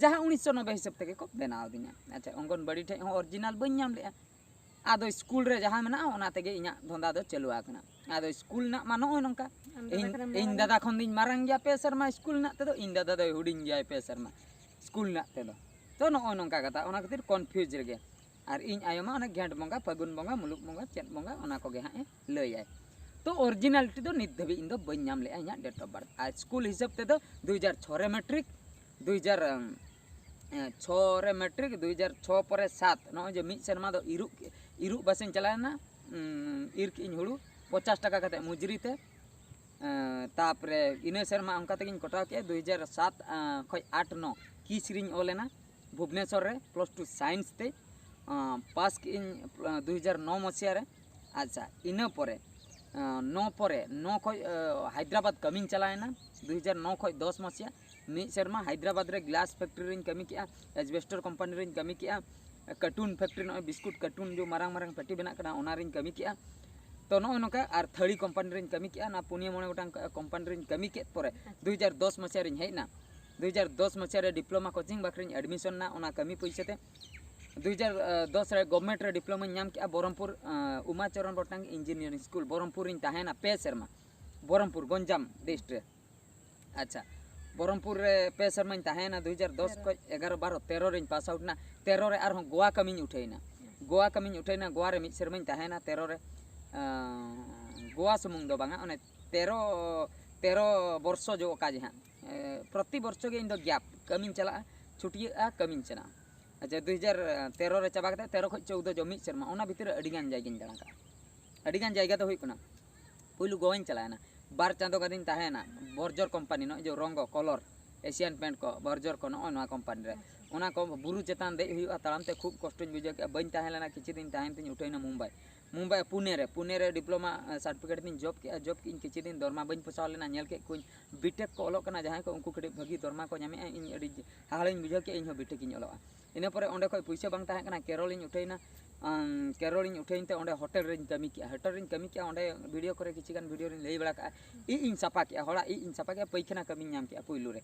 ᱡᱟᱦᱟᱸ ᱩᱱᱤᱥᱥᱚ ᱱᱚᱵᱵᱳᱭ ᱦᱤᱥᱟᱹᱵ ᱛᱮᱜᱮ ᱠᱚ ᱵᱮᱱᱟᱣ ᱟᱹᱫᱤᱧᱟ᱾ ᱟᱪᱪᱷᱟ, ᱚᱝᱜᱚᱱᱵᱟᱲᱤ ᱴᱷᱮᱡ ᱦᱚᱸ ᱚᱨᱤᱡᱤᱱᱟᱞ ᱵᱟᱹᱧ ᱧᱟᱢ ᱞᱮᱫᱼᱟ᱾ ᱟᱫᱚ ᱥᱠᱩᱞ ᱨᱮ ᱡᱟᱦᱟᱸ ᱢᱮᱱᱟᱜᱼᱟ, ᱚᱱᱟ ᱛᱮᱜᱮ ᱤᱧᱟᱹᱜ ᱫᱷᱚᱸᱫᱟ ᱫᱚ ᱪᱟᱹᱞᱩ ᱟᱠᱟᱱᱟ᱾ ᱟᱫᱚ ᱥᱠᱩᱞ ᱨᱮᱱᱟᱜ ᱢᱟ ᱱᱚᱜᱼᱚᱭ ᱱᱚᱝᱠᱟ, ᱟᱢ ᱫᱟᱫᱟ ᱤᱧ, ᱠᱷᱚᱱᱮᱢ ᱤᱧ ᱢᱟᱨᱟᱝ ᱫᱟᱫᱟ ᱠᱷᱚᱱ ᱫᱚᱧ ᱢᱟᱨᱟᱝ ᱜᱮᱭᱟ ᱯᱮ ᱥᱮᱨᱢᱟ ᱥᱠᱩᱞ ᱨᱮᱱᱟᱜ ᱛᱮᱫᱚ, ᱤᱧ ᱫᱟᱫᱟ ᱫᱚᱭ ᱦᱩᱰᱤᱧ ᱜᱮᱭᱟᱭ ᱯᱮ ᱥᱮᱨᱢᱟ ᱥᱠᱩᱞ ᱨᱮᱱᱟᱜ ᱛᱮᱫᱚ᱾ ᱛᱚ, ᱱᱚᱜᱼᱚᱭ ᱱᱚᱝᱠᱟ ᱠᱟᱛᱷᱟ, ᱚᱱᱟ ᱠᱷᱟᱹᱛᱤᱨ ᱠᱚᱱᱯᱷᱤᱭᱩᱡᱽ ᱨᱮᱜᱮ᱾ ᱟᱨ ᱤᱧ ᱟᱭᱳ ᱢᱟ ᱚᱱᱮ ᱜᱷᱮᱸᱴ ᱵᱚᱸᱜᱟ, ᱯᱷᱟᱹᱜᱩᱱ ᱵᱚᱸᱜᱟ, ᱢᱩᱞᱩᱠ ᱵᱚᱸᱜᱟ, ᱪᱮᱫ ᱵᱚᱸᱜᱟ, ᱚᱱᱟ ᱠᱚᱜᱮ ᱦᱟᱸᱜ ᱮ ᱞᱟᱹᱭᱟᱭ᱾ ᱛᱚ, ᱚᱨᱤᱡᱤᱱᱟᱞᱤᱴᱤ ᱫᱚ ᱱᱤᱛ ᱫᱷᱟᱹᱵᱤᱡ ᱤᱧ ᱫᱚ ᱵᱟᱹᱧ ᱧᱟᱢ ᱞᱮᱜᱼᱟ ᱤᱧᱟᱹᱜ date of birth. R school ᱦᱤᱥᱟᱹᱵ ᱛᱮᱫᱚ ᱫᱩ ᱦᱟᱡᱟᱨ ᱪᱷᱚ ᱨᱮ ᱢᱮᱴᱨᱤᱠ, ᱫᱩ ᱦᱟᱡᱟᱨ ᱪᱷᱚ ᱨᱮ ᱢᱮᱴᱨᱤᱠ, ᱫᱩ ᱦᱟᱡᱟᱨ ᱪᱷᱚ ᱯᱚᱨᱮ ᱥᱟᱛ, ᱱᱚᱜᱼᱚᱭ ᱡᱮ ᱢᱤᱫ ᱥᱮᱨᱢᱟ ᱫᱚ ᱤᱨᱚᱜ, ᱤᱨᱚᱜ ᱵᱟᱥᱮᱧ ᱪᱟᱞᱟᱣ ᱮᱱᱟ, ᱩᱸ, ᱤᱨ ᱠᱮᱜᱼᱟᱹᱧ ᱦᱩᱲᱩ ᱯᱚᱧᱪᱟᱥ ᱴᱟᱠᱟ ᱠᱟᱛᱮ ᱢᱩᱡᱽᱨᱤ ᱛᱮ᱾ ᱮᱸ, ᱛᱟᱯᱚᱨᱮ ᱤᱱᱟᱹ ᱥᱮᱨᱢᱟ ᱚᱱᱠᱟ ᱛᱮᱜᱮᱧ ᱠᱚᱴᱟᱣ ᱠᱮᱜᱼᱟ᱾ ᱫᱩ ᱦᱟᱡᱟᱨ ᱥᱟᱛ, ᱟᱸ, ᱠᱷᱚᱡ ᱟᱴ ᱱᱚ ᱠᱤᱥ ᱨᱤᱧ ᱚᱞ ᱮᱱᱟ ᱵᱷᱩᱵᱽᱱᱮᱥᱚᱨ ᱨᱮ ᱯᱞᱟᱥ ᱴᱩ ᱥᱟᱭᱮᱱᱥ ᱛᱮ, ᱟᱸ, ᱯᱟᱥ ᱠᱮᱜᱼᱟᱹᱧ, ᱟᱸ, ᱫᱩ ᱦᱟᱡᱟᱨ ᱱᱚ ᱢᱚᱥᱤᱦᱟ ᱨᱮ᱾ ᱟᱪᱪᱷᱟ, ᱤᱱᱟᱹ ᱯᱚᱨᱮ, ᱟᱸ, ᱱᱚ ᱯᱚᱨᱮ, ᱱᱚ ᱠᱷᱚᱡ, ᱟᱸ, ᱦᱟᱭᱫᱨᱟᱵᱟᱫᱽ ᱠᱟᱹᱢᱤᱧ ᱪᱟᱞᱟᱣ ᱮᱱᱟ᱾ ᱫᱩ ᱦᱟᱡᱟᱨ ᱱᱚ ᱠᱷᱚᱡ ᱫᱚᱥ ᱢᱚᱥᱤᱦᱟ ᱢᱤᱫ ᱥᱮᱨᱢᱟ ᱦᱟᱭᱫᱨᱟᱵᱟᱫᱽ ᱨᱮ ᱜᱞᱟᱥ ᱯᱷᱮᱠᱴᱨᱤ ᱨᱤᱧ ᱠᱟᱹᱢᱤ ᱠᱮᱜᱼᱟ, ᱮᱡᱵᱮᱥᱴᱚᱨ ᱠᱳᱢᱯᱟᱱᱤ ᱨᱤᱧ ᱠᱟᱹᱢᱤ ᱠᱮᱜᱼᱟ, ᱠᱟᱨᱴᱩᱱ ᱯᱷᱮᱠᱴᱨᱤ, ᱱᱚᱜᱼᱚᱭ ᱵᱤᱥᱠᱩᱴ ᱠᱟᱨᱴᱩᱱ ᱡᱚ ᱢᱟᱨᱟᱝ ᱢᱟᱨᱟᱝ ᱯᱮᱴᱤ ᱵᱮᱱᱟᱜ ᱠᱟᱱᱟ, ᱚᱱᱟ ᱨᱤᱧ ᱠᱟᱹᱢᱤ ᱠᱮᱜᱼᱟ᱾ ᱛᱚ, ᱱᱚᱜᱼᱚᱭ ᱱᱚᱝᱠᱟ᱾ ᱟᱨ ᱛᱷᱟᱹᱲᱤ ᱠᱳᱢᱯᱟᱱᱤ ᱨᱤᱧ ᱠᱟᱹᱢᱤ ᱠᱮᱜᱼᱟ᱾ ᱚᱱᱟ ᱯᱩᱱᱭᱟᱹ ᱢᱚᱬᱮ ᱜᱚᱴᱟᱝ ᱠᱳᱢᱯᱟᱱᱤ ᱨᱤᱧ ᱠᱟᱹᱢᱤ ᱠᱮᱫ ᱯᱚᱨᱮ ᱫᱩ ᱦᱟᱡᱟᱨ ᱫᱚᱥ ᱢᱚᱥᱤᱦᱟ ᱨᱤᱧ ᱦᱮᱡ ᱮᱱᱟ᱾ ᱫᱩ ᱦᱟᱡᱟᱨ ᱫᱚᱥ ᱢᱚᱥᱤᱦᱟ ᱨᱮ ᱰᱤᱯᱞᱳᱢᱟ ᱠᱳᱪᱤᱝ ᱵᱟᱠᱷᱨᱟᱧ ᱮᱰᱢᱤᱥᱚᱱ ᱮᱱᱟ, ᱚᱱᱟ ᱠᱟᱹᱢᱤ ᱯᱩᱭᱥᱟᱹ ᱛᱮ᱾ ᱫᱩ ᱦᱟᱡᱟᱨ ᱫᱚᱥ ᱨᱮ ᱜᱚᱵᱷᱢᱮᱱᱴ ᱨᱮ ᱰᱤᱯᱞᱳᱢᱟᱧ ᱧᱟᱢ ᱠᱮᱜᱼᱟ, ᱵᱚᱦᱨᱚᱢᱯᱩᱨ, ᱟᱸ, ᱩᱢᱟ ᱪᱚᱨᱚᱱ ᱵᱷᱚᱴᱴᱟᱝ ᱤᱧᱡᱤᱱᱤᱭᱟᱨᱤᱝ ᱥᱠᱩᱞ, ᱵᱚᱦᱨᱚᱢᱯᱩᱨ ᱨᱤᱧ ᱛᱟᱦᱮᱸᱭᱮᱱᱟ ᱯᱮ ᱥᱮᱨᱢᱟ, ᱵᱚᱦᱨᱚᱢᱯᱩᱨ, ᱜᱚᱧᱡᱟᱢ ᱰᱤᱥᱴ ᱨᱮ᱾ ᱟᱪᱪᱷᱟ, ᱵᱚᱦᱨᱚᱢᱯᱩᱨ ᱨᱮ ᱯᱮ ᱥᱮᱨᱢᱟᱧ ᱛᱟᱦᱮᱸᱭᱮᱱᱟ, ᱫᱩ ᱦᱟᱡᱟᱨ ᱫᱚᱥ ᱛᱮᱨᱚ᱾ ᱠᱷᱚᱡ ᱮᱜᱟᱨᱚ, ᱵᱟᱨᱚ, ᱛᱮᱨᱚ ᱨᱤᱧ ᱯᱟᱥ ᱟᱣᱩᱴ ᱮᱱᱟ᱾ ᱛᱮᱨᱚ ᱨᱮ ᱟᱨᱦᱚᱸ ᱜᱳᱣᱟ ᱠᱟᱹᱢᱤᱧ ᱩᱴᱷᱟᱹᱭᱮᱱᱟ᱾ ᱜᱳᱣᱟ ᱠᱟᱹᱢᱤᱧ ᱩᱴᱷᱟᱹᱭᱮᱱᱟ, ᱜᱳᱣᱟ ᱨᱮ ᱢᱤᱫ ᱥᱮᱨᱢᱟᱧ ᱛᱟᱦᱮᱸᱭᱮᱱᱟ ᱛᱮᱨᱚ ᱨᱮ᱾ ᱟᱸ, ᱜᱳᱣᱟ ᱥᱩᱢᱩᱝ ᱫᱚ ᱵᱟᱝᱟ, ᱚᱱᱮ ᱛᱮᱨᱚ, ᱛᱮᱨᱚ ᱵᱚᱨᱥᱚ ᱡᱚ ᱚᱠᱟ ᱡᱮ ᱦᱟᱸᱜ, ᱮ, ᱯᱨᱚᱛᱤ ᱵᱚᱨᱥᱚ ᱜᱮ ᱤᱧ ᱫᱚ ᱜᱮᱯ, ᱠᱟᱹᱢᱤᱧ ᱪᱟᱞᱟᱜᱼᱟ, ᱪᱷᱩᱴᱭᱟᱹᱜᱼᱟ, ᱠᱟᱹᱢᱤᱧ ᱪᱟᱞᱟᱜᱼᱟ᱾ ᱟᱪᱪᱷᱟ, ᱫᱩ ᱦᱟᱡᱟᱨ ᱛᱮᱨᱚ ᱨᱮ ᱪᱟᱵᱟ ᱠᱟᱛᱮ ᱛᱮᱨᱚ ᱠᱷᱚᱡ ᱪᱳᱣᱫᱚ ᱡᱚ ᱢᱤᱫ ᱥᱮᱨᱢᱟ, ᱚᱱᱟ ᱵᱷᱤᱛᱤᱨ ᱨᱮ ᱟᱹᱰᱤ ᱜᱟᱱ ᱡᱟᱭᱜᱟᱧ ᱫᱟᱬᱟ ᱠᱟᱜᱼᱟ᱾ ᱟᱹᱰᱤ ᱜᱟᱱ ᱡᱟᱭᱜᱟ ᱫᱚ ᱦᱩᱭᱩᱜ ᱠᱟᱱᱟ, ᱯᱩᱭᱞᱩ ᱜᱳᱣᱟᱧ ᱪᱟᱞᱟᱣᱮᱱᱟ, ᱵᱟᱨ ᱪᱟᱸᱫᱳ ᱜᱟᱱᱤᱧ ᱛᱟᱦᱮᱸᱭᱮᱱᱟ, ᱵᱚᱨᱡᱚᱨ ᱠᱳᱢᱯᱟᱱᱤ, ᱱᱚᱜᱼᱚᱭ ᱡᱮ ᱨᱚᱝᱜᱚ, ᱠᱚᱞᱚᱨ, ᱮᱥᱤᱭᱟᱱ ᱯᱮᱱᱴ ᱠᱚ, ᱵᱚᱨᱡᱚᱨ ᱠᱚ, ᱱᱚᱜᱼᱚᱭ ᱱᱚᱣᱟ ᱠᱳᱢᱯᱟᱱᱤ ᱨᱮ᱾ ᱚᱱᱟ ᱠᱚ ᱵᱩᱨᱩ ᱪᱮᱛᱟᱱ ᱫᱮᱡ ᱦᱩᱭᱩᱜᱼᱟ, ᱛᱟᱲᱟᱢ ᱛᱮ ᱠᱷᱩᱵ ᱠᱚᱥᱴᱚᱧ ᱵᱩᱡᱷᱟᱹᱣ ᱠᱮᱫᱼᱟ, ᱵᱟᱹᱧ ᱛᱟᱦᱮᱸ ᱞᱮᱱᱟ, ᱠᱤᱪᱷᱩ ᱫᱤᱱ ᱛᱟᱦᱮᱸᱭᱮᱱ ᱛᱤᱧ ᱩᱴᱷᱟᱹᱭᱮᱱᱟ ᱢᱩᱢᱵᱟᱭ᱾ ᱢᱩᱢᱵᱟᱭ ᱯᱩᱱᱮ ᱨᱮ, ᱯᱩᱱᱮ ᱨᱮ ᱰᱤᱯᱞᱳᱢᱟ ᱥᱟᱨᱴᱤᱯᱷᱤᱠᱮᱴ ᱛᱤᱧ ᱡᱚᱵ ᱠᱮᱫᱼᱟ, ᱡᱚᱵ ᱠᱮᱫ ᱤᱧ ᱠᱤᱪᱷᱩ ᱫᱤᱱ, ᱫᱚᱨᱢᱟ ᱵᱟᱹᱧ ᱯᱚᱥᱟᱣ ᱞᱮᱱᱟ, ᱧᱮᱞ ᱠᱮᱫ ᱠᱚᱣᱟᱧ ᱵᱤᱴᱮᱠ ᱠᱚ ᱚᱞᱚᱜ ᱠᱟᱱᱟ ᱡᱟᱦᱟᱸᱭ ᱠᱚ, ᱩᱱᱠᱩ ᱠᱟᱹᱴᱤᱡ ᱵᱷᱟᱹᱜᱤ ᱫᱚᱨᱢᱟ ᱠᱚ ᱧᱟᱢᱮᱫᱼᱟ, ᱤᱧ ᱟᱹᱰᱤ ᱦᱟᱦᱟᱲᱟᱧ ᱵᱩᱡᱷᱟᱹᱣ ᱠᱮᱫᱼᱟ, ᱤᱧ ᱦᱚᱸ ᱵᱤᱴᱮᱠ ᱤᱧ ᱚᱞᱚᱜᱼᱟ᱾ ᱤᱱᱟᱹ ᱯᱚᱨᱮ ᱚᱸᱰᱮ ᱠᱷᱚᱡ ᱯᱩᱭᱥᱟᱹ ᱵᱟᱝ ᱛᱟᱦᱮᱸ ᱠᱟᱱᱟ, ᱠᱮᱨᱚᱞᱤᱧ ᱩᱴᱷᱟᱹᱭᱮᱱᱟ, ᱟᱢ, ᱠᱮᱨᱚᱞᱤᱧ ᱩᱴᱷᱟᱹᱭᱮᱱ ᱛᱮ ᱚᱸᱰᱮ ᱦᱳᱴᱮᱞ ᱨᱮᱧ ᱠᱟᱹᱢᱤ ᱠᱮᱜᱼᱟ, ᱦᱳᱴᱮᱞ ᱨᱮᱧ ᱠᱟᱹᱢᱤ ᱠᱮᱜᱼᱟ, ᱚᱸᱰᱮ ᱵᱷᱤᱰᱤᱭᱳ ᱠᱚᱨᱮ ᱠᱤᱪᱷᱩ ᱜᱟᱱ ᱵᱷᱤᱰᱤᱭᱳ ᱨᱮᱧ ᱞᱟᱹᱭ ᱵᱟᱲᱟ ᱠᱟᱜᱼᱟ, ᱤᱡ ᱤᱧ ᱥᱟᱯᱷᱟ ᱠᱮᱜᱼᱟ, ᱦᱚᱲᱟᱜ ᱤᱡ ᱤᱧ ᱥᱟᱯᱷᱟ ᱠᱮᱜᱼᱟ, ᱯᱟᱹᱭᱠᱷᱟᱱᱟ ᱠᱟᱹᱢᱤᱧ ᱧᱟᱢ ᱠᱮᱜᱼᱟ ᱯᱩᱭᱞᱩ ᱨᱮ᱾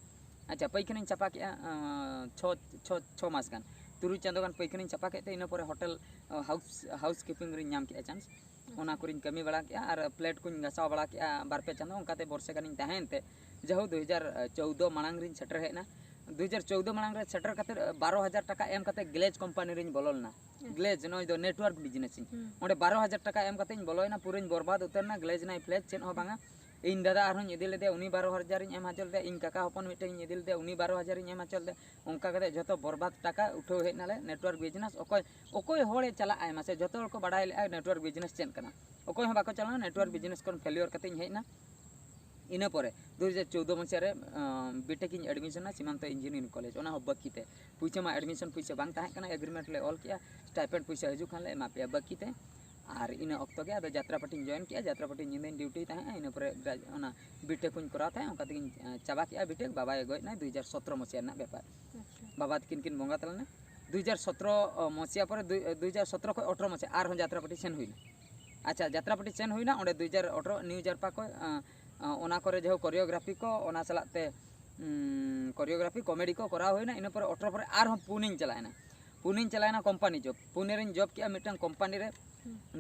ᱟᱪᱪᱷᱟ, ᱯᱟᱹᱭᱠᱷᱟᱱᱟᱧ ᱥᱟᱯᱷᱟ ᱠᱮᱜᱼᱟ, ᱟᱸ, ᱪᱷᱚ, ᱪᱷᱚ, ᱪᱷᱚ ᱢᱟᱥ ᱜᱟᱱ, ᱛᱩᱨᱩᱭ ᱪᱟᱸᱫᱳ ᱜᱟᱱ ᱯᱟᱹᱭᱠᱷᱟᱱᱟᱧ ᱥᱟᱯᱷᱟ ᱠᱮᱫ ᱛᱮ ᱤᱱᱟᱹ ᱯᱚᱨᱮ ᱦᱳᱴᱮᱞ, ᱟᱸ, ᱦᱟᱣᱩᱥ, ᱦᱟᱣᱩᱥ ᱠᱤᱯᱤᱝ ᱨᱤᱧ ᱧᱟᱢ ᱠᱮᱜᱼᱟ ᱪᱟᱱᱥ᱾ ᱚᱱᱟ ᱠᱚᱨᱮᱧ ᱠᱟᱹᱢᱤ ᱵᱟᱲᱟ ᱠᱮᱜᱼᱟ ᱟᱨ ᱯᱞᱮᱴ ᱠᱚᱧ ᱜᱟᱥᱟᱣ ᱵᱟᱲᱟ ᱠᱮᱜᱼᱟ ᱵᱟᱨ ᱯᱮ ᱪᱟᱸᱫᱳ, ᱚᱱᱠᱟᱛᱮ ᱵᱚᱨᱥᱮ ᱜᱟᱱᱤᱧ ᱛᱟᱦᱮᱸᱭᱮᱱ ᱛᱮ ᱡᱟᱦᱳ ᱫᱩ ᱦᱟᱡᱟᱨ ᱪᱳᱣᱫᱚ ᱢᱟᱲᱟᱝ ᱨᱤᱧ ᱥᱮᱴᱮᱨ ᱦᱮᱡ ᱮᱱᱟ᱾ ᱫᱩ ᱦᱟᱡᱟᱨ ᱪᱳᱣᱫᱚ ᱢᱟᱲᱟᱝ ᱨᱮ ᱥᱮᱴᱮᱨ ᱠᱟᱛᱮ ᱵᱟᱨᱚ ᱦᱟᱡᱟᱨ ᱴᱟᱠᱟ ᱮᱢ ᱠᱟᱛᱮ ᱜᱞᱮᱡᱽ ᱠᱳᱢᱯᱟᱱᱤ ᱨᱤᱧ ᱵᱚᱞᱚ ᱞᱮᱱᱟ᱾ ᱜᱞᱮᱡᱽ, ᱱᱚᱜᱼᱚᱭ ᱫᱚ ᱱᱮᱴᱣᱟᱨᱠ ᱵᱤᱡᱽᱱᱮᱥ ᱤᱧ᱾ ᱚᱸᱰᱮ ᱵᱟᱨᱚ ᱦᱟᱡᱟᱨ ᱴᱟᱠᱟ ᱮᱢ ᱠᱟᱛᱮ ᱤᱧ ᱵᱚᱞᱚᱭᱮᱱᱟ, ᱯᱩᱨᱟᱹᱧ ᱵᱚᱨᱵᱟᱫ ᱩᱛᱟᱹᱨ ᱮᱱᱟ, ᱜᱞᱮᱡᱽ ᱱᱟᱭ ᱯᱷᱞᱮᱡᱽ ᱪᱮᱫ ᱦᱚᱸ ᱵᱟᱝᱟ᱾ ᱤᱧ ᱫᱟᱫᱟ ᱟᱨᱦᱚᱸᱧ ᱤᱫᱤ ᱞᱮᱫᱮᱭᱟ, ᱩᱱᱤ ᱵᱟᱨᱚ ᱦᱟᱡᱟᱨᱤᱧ ᱮᱢ ᱦᱚᱪᱚ ᱞᱮᱫᱮᱭᱟ, ᱤᱧ ᱠᱟᱠᱟ ᱦᱚᱯᱚᱱ ᱢᱤᱫᱴᱮᱱ ᱤᱧ ᱤᱫᱤ ᱞᱮᱫᱮᱭᱟ, ᱩᱱᱤ ᱵᱟᱨᱚ ᱦᱟᱡᱟᱨᱤᱧ ᱮᱢ ᱦᱚᱪᱚ ᱞᱮᱫᱮᱭᱟ᱾ ᱚᱱᱠᱟ ᱠᱟᱛᱮ ᱡᱷᱚᱛᱚ ᱵᱚᱨᱵᱟᱫ ᱴᱟᱠᱟ ᱩᱴᱷᱟᱹᱣ ᱦᱮᱡ ᱱᱟᱞᱮ ᱱᱮᱴᱣᱟᱨᱠ ᱵᱤᱡᱽᱱᱮᱥ᱾ ᱚᱠᱚᱭ, ᱚᱠᱚᱭ ᱦᱚᱲᱮ ᱪᱟᱞᱟᱜᱼᱟᱭ ᱢᱟᱥᱮ? ᱡᱷᱚᱛᱚ ᱦᱚᱲ ᱠᱚ ᱵᱟᱰᱟᱭ ᱞᱮᱜᱼᱟ ᱱᱮᱴᱣᱟᱨᱠ ᱵᱤᱡᱽᱱᱮᱥ ᱪᱮᱫ ᱠᱟᱱᱟ᱾ ᱚᱠᱚᱭ ᱦᱚᱸ ᱵᱟᱠᱚ ᱪᱟᱞᱟᱣᱟ ᱱᱮᱴᱣᱟᱨᱠ ᱵᱤᱡᱽᱱᱮᱥ ᱠᱷᱚᱱ ᱯᱷᱮᱞᱤᱭᱚᱨ ᱠᱟᱛᱮᱧ ᱦᱮᱡ ᱮᱱᱟ᱾ ᱤᱱᱟᱹ ᱯᱚᱨᱮ ᱫᱩ ᱦᱟᱡᱟᱨ ᱪᱳᱣᱫᱚ ᱢᱟᱥᱤᱦᱟ ᱨᱮ, ᱟᱸ, ᱵᱤᱴᱮᱠ ᱤᱧ ᱮᱰᱢᱤᱥᱚᱱᱟ ᱥᱤᱢᱟᱱᱛᱚ ᱤᱧᱡᱤᱱᱤᱭᱟᱨᱤᱝ ᱠᱚᱞᱮᱡᱽ, ᱚᱱᱟ ᱦᱚᱸ ᱵᱟᱹᱠᱤ ᱛᱮ᱾ ᱯᱩᱭᱥᱟᱹ ᱢᱟ ᱮᱰᱢᱤᱥᱚᱱ ᱯᱩᱭᱥᱟᱹ ᱵᱟᱝ ᱛᱟᱦᱮᱸ ᱠᱟᱱᱟ, ᱮᱜᱽᱨᱤᱢᱮᱱᱴ ᱞᱮ ᱚᱞ ᱠᱮᱜᱼᱟ, ᱥᱴᱟᱭᱯᱮᱱᱰ ᱯᱩᱭᱥᱟᱹ ᱦᱤᱡᱩᱜ ᱠᱷᱟᱱ ᱞᱮ ᱮᱢᱟ ᱯᱮᱭᱟ ᱵᱟᱹᱠᱤ ᱛᱮ᱾ ᱟᱨ ᱤᱱᱟᱹ ᱚᱠᱛᱚ ᱜᱮ ᱟᱫᱚ ᱡᱟᱛᱨᱟᱯᱟᱴᱤᱧ ᱡᱚᱭᱮᱱ ᱠᱮᱜᱼᱟ, ᱡᱟᱛᱨᱟᱯᱟᱴᱤ ᱧᱤᱫᱟᱹᱧ ᱰᱤᱭᱩᱴᱤ ᱛᱟᱦᱮᱸᱜᱼᱟ, ᱤᱱᱟᱹ ᱯᱚᱨᱮ ᱜᱨᱟ-, ᱚᱱᱟ ᱵᱤᱴᱮᱠ ᱠᱚᱧ ᱠᱚᱨᱟᱣ ᱛᱟᱦᱮᱸᱜᱼᱟ, ᱚᱱᱠᱟ ᱛᱮᱜᱮᱧ, ᱟᱸ, ᱪᱟᱵᱟ ᱠᱮᱜᱼᱟ ᱵᱤᱴᱮᱠ᱾ ᱵᱟᱵᱟᱭ ᱜᱚᱡ ᱮᱱᱟᱭ ᱫᱩ ᱦᱟᱡᱟᱨ ᱥᱚᱛᱨᱚ ᱢᱟᱥᱤᱦᱟ ᱨᱮᱱᱟᱜ ᱵᱮᱯᱟᱨ᱾ ᱵᱟᱵᱟ ᱛᱟᱹᱠᱤᱱ ᱠᱤᱱ ᱵᱚᱸᱜᱟ ᱛᱟᱞᱟᱭᱮᱱᱟ ᱫᱩ ᱦᱟᱡᱟᱨ ᱥᱚᱛᱨᱚ ᱢᱟᱥᱤᱦᱟ ᱯᱚᱨᱮ ᱫᱩ-, ᱫᱩ ᱦᱟᱡᱟᱨ ᱥᱚᱛᱨᱚ ᱠᱷᱚᱱ ᱟᱴᱷᱨᱚ ᱢᱟᱥᱤᱦᱟ ᱟᱨᱦᱚᱸ ᱡᱟᱛᱨᱟᱯᱟᱴᱤ ᱥᱮᱱ ᱦᱩᱭᱱᱟ᱾ ᱟᱪᱪᱷᱟ, ᱡᱟᱛᱨᱟᱯᱟᱴᱤ ᱥᱮᱱ ᱦᱩᱭᱱᱟ, ᱚᱸᱰᱮ ᱫᱩ ᱦᱟᱡᱟᱨ ᱟᱴᱷᱨᱚ ᱱᱤᱭᱩ ᱡᱟᱨᱯᱟ ᱠᱚ, ᱟᱸ, ᱟᱸ, ᱚᱱᱟ ᱠᱚᱨᱮ ᱡᱟᱦᱳᱠ ᱠᱳᱨᱤᱭᱳᱜᱨᱟᱯᱷᱤ ᱠᱚ, ᱚᱱᱟ ᱥᱟᱞᱟᱜ ᱛᱮ, ᱩᱸ, ᱠᱳᱨᱤᱭᱳᱜᱨᱟᱯᱷᱤ ᱠᱚᱢᱮᱰᱤ ᱠᱚ ᱠᱚᱨᱟᱣ ᱦᱩᱭᱱᱟ᱾ ᱤᱱᱟᱹ ᱯᱚᱨᱮ ᱟᱴᱷᱨᱚ ᱯᱚᱨᱮ ᱟᱨᱦᱚᱸ ᱯᱩᱱᱮᱧ ᱪᱟᱞᱟᱣᱮᱱᱟ᱾ ᱯᱩᱱᱮᱧ ᱪᱟᱞᱟᱣᱮᱱᱟ ᱠᱳᱢᱯᱟᱱᱤ ᱡᱚᱵ᱾ ᱯᱩᱱᱮ ᱨᱤᱧ ᱡᱚᱵ ᱠᱮᱜᱼᱟ ᱢᱤᱫᱴᱟᱝ ᱠᱳᱢᱯᱟᱱᱤ ᱨᱮ᱾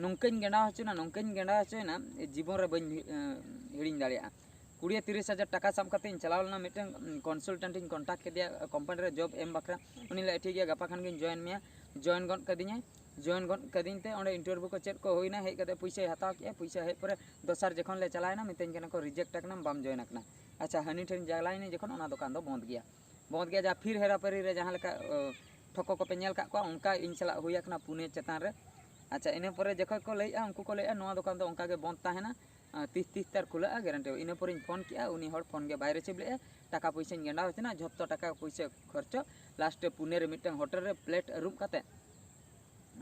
ᱱᱚᱝᱠᱟᱧ ᱜᱮᱸᱰᱟᱣ ᱦᱚᱪᱚᱭᱮᱱᱟ, ᱱᱚᱝᱠᱟᱧ ᱜᱮᱸᱰᱟᱣ ᱦᱚᱪᱚᱭᱮᱱᱟ, ᱡᱤᱵᱚᱱ ᱨᱮ ᱵᱟᱹᱧ ᱦᱤ-, ᱮᱸ, ᱦᱤᱲᱤᱧ ᱫᱟᱲᱮᱭᱟᱜᱼᱟ᱾ ᱠᱩᱲᱤ ᱛᱤᱨᱤᱥ ᱦᱟᱡᱟᱨ ᱴᱟᱠᱟ ᱥᱟᱵ ᱠᱟᱛᱮ ᱤᱧ ᱪᱟᱞᱟᱣ ᱞᱮᱱᱟ ᱢᱤᱫᱴᱟᱝ, ᱩᱸ, ᱠᱚᱱᱥᱟᱞᱴᱮᱱᱴ ᱤᱧ ᱠᱚᱱᱴᱟᱠᱴ ᱠᱮᱫᱮᱭᱟ, ᱠᱳᱢᱯᱟᱱᱤ ᱨᱮ ᱡᱚᱵ ᱮᱢ ᱵᱟᱠᱷᱨᱟ᱾ ᱩᱱᱤ ᱞᱟᱹᱭ, "ᱴᱷᱤᱠ ᱜᱮᱭᱟ, ᱜᱟᱯᱟ ᱠᱷᱟᱱ ᱜᱤᱧ ᱡᱚᱭᱮᱱ ᱢᱮᱭᱟ᱾" ᱡᱚᱭᱮᱱ ᱜᱚᱫ ᱠᱟᱹᱫᱤᱧᱟᱭ᱾ ᱡᱚᱭᱮᱱ ᱜᱚᱫ ᱠᱟᱹᱫᱤᱧ ᱛᱮ ᱚᱸᱰᱮ ᱤᱱᱴᱟᱨᱵᱷᱤᱭᱩ ᱠᱚ ᱪᱮᱫ ᱠᱚ ᱦᱩᱭᱱᱟ, ᱦᱮᱡ ᱠᱟᱛᱮ ᱯᱩᱭᱥᱟᱹᱭ ᱦᱟᱛᱟᱣ ᱠᱮᱜᱼᱟ᱾ ᱯᱩᱭᱥᱟᱹ ᱦᱮᱡ ᱯᱚᱨᱮ ᱫᱚᱥᱟᱨ ᱡᱚᱠᱷᱚᱱ ᱞᱮ ᱪᱟᱞᱟᱣᱮᱱᱟ, ᱢᱤᱛᱟᱹᱧ ᱠᱟᱱᱟ ᱠᱚ, "ᱨᱤᱡᱮᱠᱴ ᱟᱠᱟᱱᱟᱢ, ᱵᱟᱢ ᱡᱚᱭᱮᱱ ᱟᱠᱟᱱᱟ᱾" ᱟᱪᱪᱷᱟ, ᱦᱟᱹᱱᱤ ᱴᱷᱮᱱ ᱪᱟᱞᱟᱣᱮᱱᱟᱹᱧ ᱡᱚᱠᱷᱚᱱ, ᱚᱱᱟ ᱫᱚᱠᱟᱱ ᱫᱚ ᱵᱚᱱᱫ ᱜᱮᱭᱟ᱾ ᱵᱚᱱᱫ ᱜᱮᱭᱟ, ᱡᱟᱦᱟᱸ ᱯᱷᱤᱨ ᱦᱮᱨᱟᱯᱷᱮᱨᱤ ᱨᱮ ᱡᱟᱦᱟᱸ ᱞᱮᱠᱟ, ᱚ, ᱴᱷᱚᱠᱚ ᱠᱚᱯᱮ ᱧᱮᱞ ᱠᱟᱜ ᱠᱚᱣᱟ, ᱚᱱᱠᱟ ᱤᱧ ᱥᱟᱞᱟᱜ ᱦᱩᱭ ᱟᱠᱟᱱᱟ ᱯᱩᱱᱮ ᱪᱮᱛᱟᱱ ᱨᱮ᱾ ᱟᱪᱪᱷᱟ, ᱤᱱᱟᱹ ᱯᱚᱨᱮ ᱡᱚᱠᱷᱚᱱ ᱠᱚ ᱞᱟᱹᱭᱮᱜᱼᱟ, ᱩᱱᱠᱩ ᱠᱚ ᱞᱟᱹᱭᱮᱜᱼᱟ, "ᱱᱚᱣᱟ ᱫᱚᱠᱟᱱ ᱫᱚ ᱚᱱᱠᱟ ᱜᱮ ᱵᱚᱱᱫ ᱛᱟᱦᱮᱱᱟ, ᱟᱸ, ᱛᱤᱥ ᱛᱤᱥ ᱛᱟᱨ ᱠᱷᱩᱞᱟᱹᱜᱼᱟ, ᱜᱮᱨᱮᱱᱴᱤ᱾" ᱤᱱᱟᱹ ᱯᱚᱨᱮᱧ ᱯᱷᱳᱱ ᱠᱮᱜᱼᱟ, ᱩᱱᱤ ᱦᱚᱲ ᱯᱷᱳᱱ ᱜᱮ ᱵᱟᱭ ᱨᱤᱥᱤᱵᱷ ᱞᱮᱜᱼᱟ᱾ ᱴᱟᱠᱟ ᱯᱚᱭᱥᱟᱧ ᱜᱟᱸᱰᱟᱣ ᱦᱚᱪᱚᱱᱟ, ᱡᱷᱚᱛᱚ ᱴᱟᱠᱟ ᱯᱚᱭᱥᱟ ᱠᱷᱚᱨᱪᱚ, ᱞᱟᱥᱴ ᱨᱮ ᱯᱩᱱᱮ ᱨᱮ ᱢᱤᱫᱴᱟᱝ ᱦᱳᱴᱮᱞ ᱨᱮ ᱯᱞᱮᱴ ᱟᱹᱨᱩᱵ ᱠᱟᱛᱮ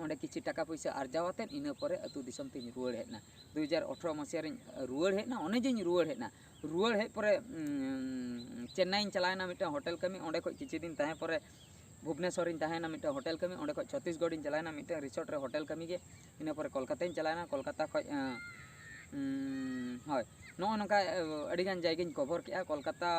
ᱚᱸᱰᱮ ᱠᱤᱪᱷᱤ ᱴᱟᱠᱟ ᱯᱚᱭᱥᱟ ᱟᱨᱡᱟᱣ ᱟᱛᱮᱫ ᱤᱱᱟᱹ ᱯᱚᱨᱮ ᱟᱹᱛᱩ ᱫᱤᱥᱚᱢ ᱛᱤᱧ ᱨᱩᱣᱟᱹᱲ ᱦᱮᱡ ᱮᱱᱟ᱾ ᱫᱩ ᱦᱟᱡᱟᱨ ᱟᱴᱷᱨᱚ ᱢᱟᱥᱤᱦᱟ ᱨᱤᱧ ᱨᱩᱣᱟᱹᱲ ᱦᱮᱡ ᱮᱱᱟ᱾ ᱚᱱᱮ ᱡᱮᱧ ᱨᱩᱣᱟᱹᱲ ᱦᱮᱡ ᱮᱱᱟ, ᱨᱩᱣᱟᱹᱲ ᱦᱮᱡ ᱯᱚᱨᱮ ᱩᱸ, ᱪᱮᱱᱱᱟᱭᱤᱧ ᱪᱟᱞᱟᱣ ᱮᱱᱟ ᱢᱤᱫᱴᱟᱝ ᱦᱳᱴᱮᱞ ᱠᱟᱹᱢᱤ᱾ ᱚᱸᱰᱮ ᱠᱷᱚᱱ ᱠᱤᱪᱷᱩ ᱫᱤᱱ ᱛᱟᱦᱮᱸ ᱯᱚᱨᱮ ᱵᱷᱩᱵᱽᱱᱮᱥᱚᱨᱤᱧ ᱛᱟᱦᱮᱸ ᱮᱱᱟ ᱢᱤᱫᱴᱟᱝ ᱦᱳᱴᱮᱞ ᱠᱟᱹᱢᱤ, ᱚᱸᱰᱮ ᱠᱷᱚᱱ ᱪᱷᱚᱛᱤᱥᱜᱚᱲᱤᱧ ᱪᱟᱞᱟᱣ ᱮᱱᱟ ᱢᱤᱫᱴᱟᱝ ᱨᱤᱥᱚᱨᱴ ᱨᱮ ᱦᱳᱴᱮᱞ ᱠᱟᱹᱢᱤ ᱜᱮ᱾ ᱤᱱᱟᱹ ᱯᱚᱨᱮ ᱠᱳᱞᱠᱟᱛᱟᱧ ᱪᱟᱞᱟᱣ ᱮᱱᱟ, ᱠᱳᱞᱠᱟᱛᱟ ᱠᱷᱚᱱ ᱮᱸ, ᱩᱸ, ᱦᱳᱭ, ᱱᱚᱜᱼᱚ ᱱᱚᱝᱠᱟ ᱮ, ᱟᱹᱰᱤᱜᱟᱱ ᱡᱟᱭᱜᱟᱧ ᱠᱚᱵᱷᱚᱨ ᱠᱮᱜᱼᱟ᱾ ᱠᱳᱞᱠᱟᱛᱟ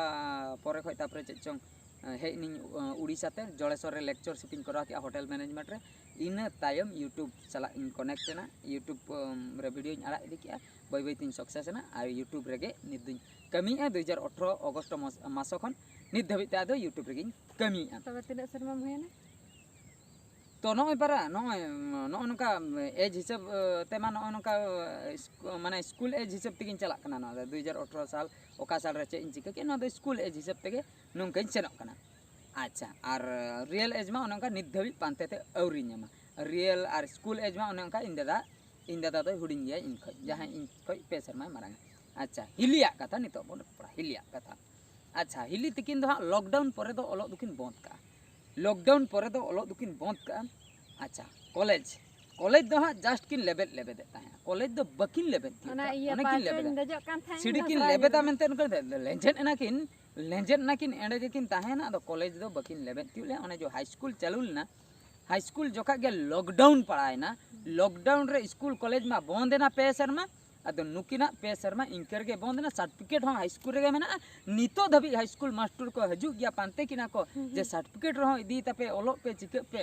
ᱯᱚᱨᱮ ᱠᱷᱚᱱ ᱛᱟᱨᱯᱚᱨᱮ ᱪᱮᱫ ᱪᱚᱝ ᱮ, ᱦᱮᱡ ᱮᱱᱟᱹᱧ ᱮ, ᱩᱲᱤᱥᱥᱟ ᱛᱮ, ᱡᱚᱲᱮᱥᱚᱨ ᱨᱮ lectureship ᱤᱧ ᱠᱚᱨᱟᱣ ᱠᱮᱜᱼᱟ ᱦᱳᱴᱮᱞ ᱢᱮᱱᱮᱡᱽᱢᱮᱱᱴ ᱨᱮ᱾ ᱤᱱᱟᱹ ᱛᱟᱭᱚᱢ YouTube ᱥᱟᱞᱟᱜ ᱤᱧ ᱠᱚᱱᱮᱠᱴ ᱮᱱᱟ, YouTube ᱩᱢ, ᱨᱮ ᱵᱷᱤᱰᱤᱭᱳᱧ ᱟᱲᱟᱜ ᱤᱫᱤ ᱠᱮᱜᱼᱟ᱾ ᱵᱟᱹᱭ ᱵᱟᱹᱭ ᱛᱤᱧ ᱥᱟᱠᱥᱮᱥ ᱮᱱᱟ ᱟᱨ YouTube ᱨᱮᱜᱮ ᱱᱤᱛ ᱫᱩᱧ ᱠᱟᱹᱢᱤᱭᱮᱫᱼᱟ᱾ ᱫᱩ ᱦᱟᱡᱟᱨ ᱟᱴᱷᱨᱚ ᱚᱜᱚᱥᱴ ᱢᱟᱥ, ᱢᱟᱥᱚ ᱠᱷᱚᱱ ᱱᱤᱛ ᱫᱷᱟᱹᱵᱤᱡ ᱛᱮ ᱟᱫᱚ YouTube ᱨᱮᱜᱮᱧ ᱠᱟᱹᱢᱤᱭᱮᱫᱼᱟ᱾ ᱛᱚᱵᱮ ᱛᱤᱱᱟᱹᱜ ᱥᱮᱨᱢᱟᱢ ᱦᱩᱭᱮᱱᱟ? ᱛᱚ ᱱᱚᱜᱼᱚᱭ ᱯᱟᱨᱟ ᱱᱚᱜᱼᱚᱭ ᱱᱚᱜᱼᱚ ᱱᱚᱝᱠᱟ ᱮᱡᱽ ᱦᱤᱥᱟᱹᱵ ᱮ, ᱛᱮᱢᱟ ᱱᱚᱜᱼᱚ ᱱᱚᱝᱠᱟ ᱮ, ᱥᱠᱩ- ᱢᱟᱱᱮ ᱥᱠᱩᱞ ᱮᱡᱽ ᱦᱤᱥᱟᱹᱵ ᱛᱮᱜᱮᱧ ᱪᱟᱞᱟᱜ ᱠᱟᱱᱟ᱾ ᱱᱚᱣᱟ ᱫᱚ ᱫᱩ ᱦᱟᱡᱟᱨ ᱟᱴᱷᱨᱚ ᱥᱟᱞ ᱚᱠᱟ ᱥᱟᱞ ᱨᱮ ᱪᱮᱫ ᱤᱧ ᱪᱤᱠᱟᱹ ᱠᱮᱫ, ᱱᱚᱣᱟ ᱫᱚ ᱥᱠᱩᱞ ᱮᱡᱽ ᱦᱤᱥᱟᱹᱵ ᱛᱮᱜᱮ ᱱᱚᱝᱠᱟᱧ ᱥᱮᱱᱚᱜ ᱠᱟᱱᱟ᱾ ᱟᱪᱪᱷᱟ, ᱟᱨ ᱨᱤᱭᱮᱞ ᱮᱡᱽ ᱢᱟ ᱚᱱᱮ ᱚᱱᱠᱟ ᱱᱤᱛ ᱫᱷᱟᱹᱵᱤᱡ ᱯᱟᱱᱛᱮ ᱛᱮ ᱟᱹᱣᱨᱤᱧ ᱧᱟᱢᱟ᱾ ᱨᱤᱭᱮᱞ ᱟᱨ ᱥᱠᱩᱞ ᱮᱡᱽ ᱢᱟ ᱚᱱᱮ ᱚᱱᱠᱟ ᱤᱧ ᱫᱟᱫᱟ, ᱤᱧ ᱫᱟᱫᱟ ᱫᱚᱭ ᱦᱩᱰᱤᱧ ᱜᱮᱭᱟ ᱤᱧ ᱠᱷᱚᱡ, ᱡᱟᱦᱟᱸᱭ ᱤᱧ ᱠᱷᱚᱡ ᱯᱮ ᱥᱮᱨᱢᱟᱭ ᱢᱟᱨᱟᱝᱟ᱾ ᱟᱪᱪᱷᱟ, ᱦᱤᱞᱤᱭᱟᱜ ᱠᱟᱛᱷᱟ ᱱᱤᱛᱚᱜ ᱵᱚᱱ ᱨᱚᱯᱚᱲᱟ, ᱦᱤᱞᱤᱭᱟᱜ ᱠᱟᱛᱷᱟ᱾ ᱟᱪᱪᱷᱟ, ᱦᱤᱞᱤ ᱛᱤᱠᱤᱱ ᱫᱚ ᱦᱟᱸᱜ ᱞᱚᱠᱰᱟᱣᱩᱱ ᱯᱚᱨᱮ ᱫᱚ ᱚᱞᱚᱜ ᱫᱚᱠᱤᱱ ᱵᱚᱸᱫᱽ ᱠᱟᱜᱼᱟ᱾ ᱞᱚᱠᱰᱟᱣᱩᱱ ᱯᱚᱨᱮ ᱫᱚ ᱚᱞᱚᱜ ᱫᱚᱠᱤᱱ ᱵᱚᱸᱫᱽ ᱠᱟᱜᱼᱟ᱾ ᱟᱪᱪᱷᱟ, ᱠᱚᱞᱮᱡᱽ, ᱠᱚᱞᱮᱡᱽ ᱫᱚ ᱦᱟᱸᱜ ᱡᱟᱥᱴ ᱠᱤᱱ ᱞᱮᱵᱮᱫ ᱞᱮᱵᱮᱫᱮᱫ ᱛᱟᱦᱮᱸᱜᱼᱟ᱾ ᱠᱚᱞᱮᱡᱽ ᱫᱚ ᱵᱟᱹᱠᱤᱱ ᱞᱮᱵᱮᱫ ᱛᱤᱭᱳᱜ ᱚᱱᱟ ᱠᱟᱜᱼᱟ, ᱤᱭᱟᱹ ᱚᱱᱮ ᱠᱤᱱ ᱯᱟᱸᱪ ᱞᱮᱵᱮᱫᱟ᱾ ᱨᱤᱧ ᱫᱮᱡᱚᱜ ᱠᱟᱱ ᱛᱟᱦᱮᱸᱫ, ᱥᱤᱲᱤ ᱤᱧ ᱠᱤᱱ ᱫᱚ ᱞᱮᱵᱮᱫᱟ ᱥᱟᱞᱟᱜ ᱢᱮᱱᱛᱮ ᱱᱚᱝᱠᱟ ᱞᱮᱸᱡᱮᱫ ᱮᱱᱟ ᱠᱤᱱ, ᱞᱮᱸᱡᱮᱫ ᱮᱱᱟ ᱠᱤᱱ, ᱮᱸᱰᱮ ᱜᱮᱠᱤᱱ ᱛᱟᱦᱮᱸᱭᱮᱱᱟ᱾ ᱟᱫᱚ ᱠᱚᱞᱮᱡᱽ ᱫᱚ ᱵᱟᱹᱠᱤᱱ ᱞᱮᱵᱮᱫ ᱛᱤᱭᱳᱜ ᱞᱮᱜᱼᱟ᱾ ᱚᱱᱮ ᱡᱮ ᱦᱟᱭ ᱥᱠᱩᱞ ᱪᱟᱹᱞᱩ ᱞᱮᱱᱟ, ᱦᱟᱭ ᱥᱠᱩᱞ ᱡᱚᱠᱷᱟᱜ ᱜᱮ ᱞᱚᱠᱰᱟᱣᱩᱱ ᱯᱟᱲᱟᱣᱮᱱᱟ᱾ ᱞᱚᱠᱰᱟᱣᱩᱱ ᱨᱮ ᱥᱠᱩᱞ ᱠᱚᱞᱮᱡᱽ ᱢᱟ ᱵᱚᱸᱫᱽ ᱮᱱᱟ ᱯᱮ ᱥᱮᱨᱢᱟ᱾ ᱟᱫᱚ ᱱᱩᱠᱤᱱᱟᱜ ᱯᱮ ᱥᱮᱨᱢᱟ ᱤᱱᱠᱟᱹ ᱨᱮᱜᱮ ᱵᱚᱸᱫᱽ ᱮᱱᱟ᱾ ᱥᱟᱨᱴᱤᱯᱷᱤᱠᱮᱴ ᱦᱚᱸ ᱦᱟᱭ ᱥᱠᱩᱞ ᱨᱮᱜᱮ ᱢᱮᱱᱟᱜᱼᱟ᱾ ᱱᱤᱛᱚᱜ ᱫᱷᱟᱹᱵᱤᱡ ᱦᱟᱭ ᱥᱠᱩᱞ ᱢᱟᱥᱴᱟᱨ ᱠᱚ ᱦᱤᱡᱩᱜ ᱜᱮᱭᱟ, ᱯᱟᱱᱛᱮ ᱠᱤᱱᱟ ᱠᱚ ᱡᱮ ᱥᱟᱨᱴᱤᱯᱷᱤᱠᱮᱴ ᱨᱮᱦᱚᱸ ᱤᱫᱤᱭ ᱛᱟᱯᱮ, ᱚᱞᱚᱜ ᱯᱮ, ᱪᱤᱠᱟᱹᱜ ᱯᱮ᱾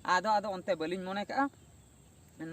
ᱟᱫᱚ ᱟᱫᱚ ᱚᱱᱛᱮ ᱵᱟᱹᱞᱤᱧ ᱢᱚᱱᱮ ᱠᱟᱜᱼᱟ᱾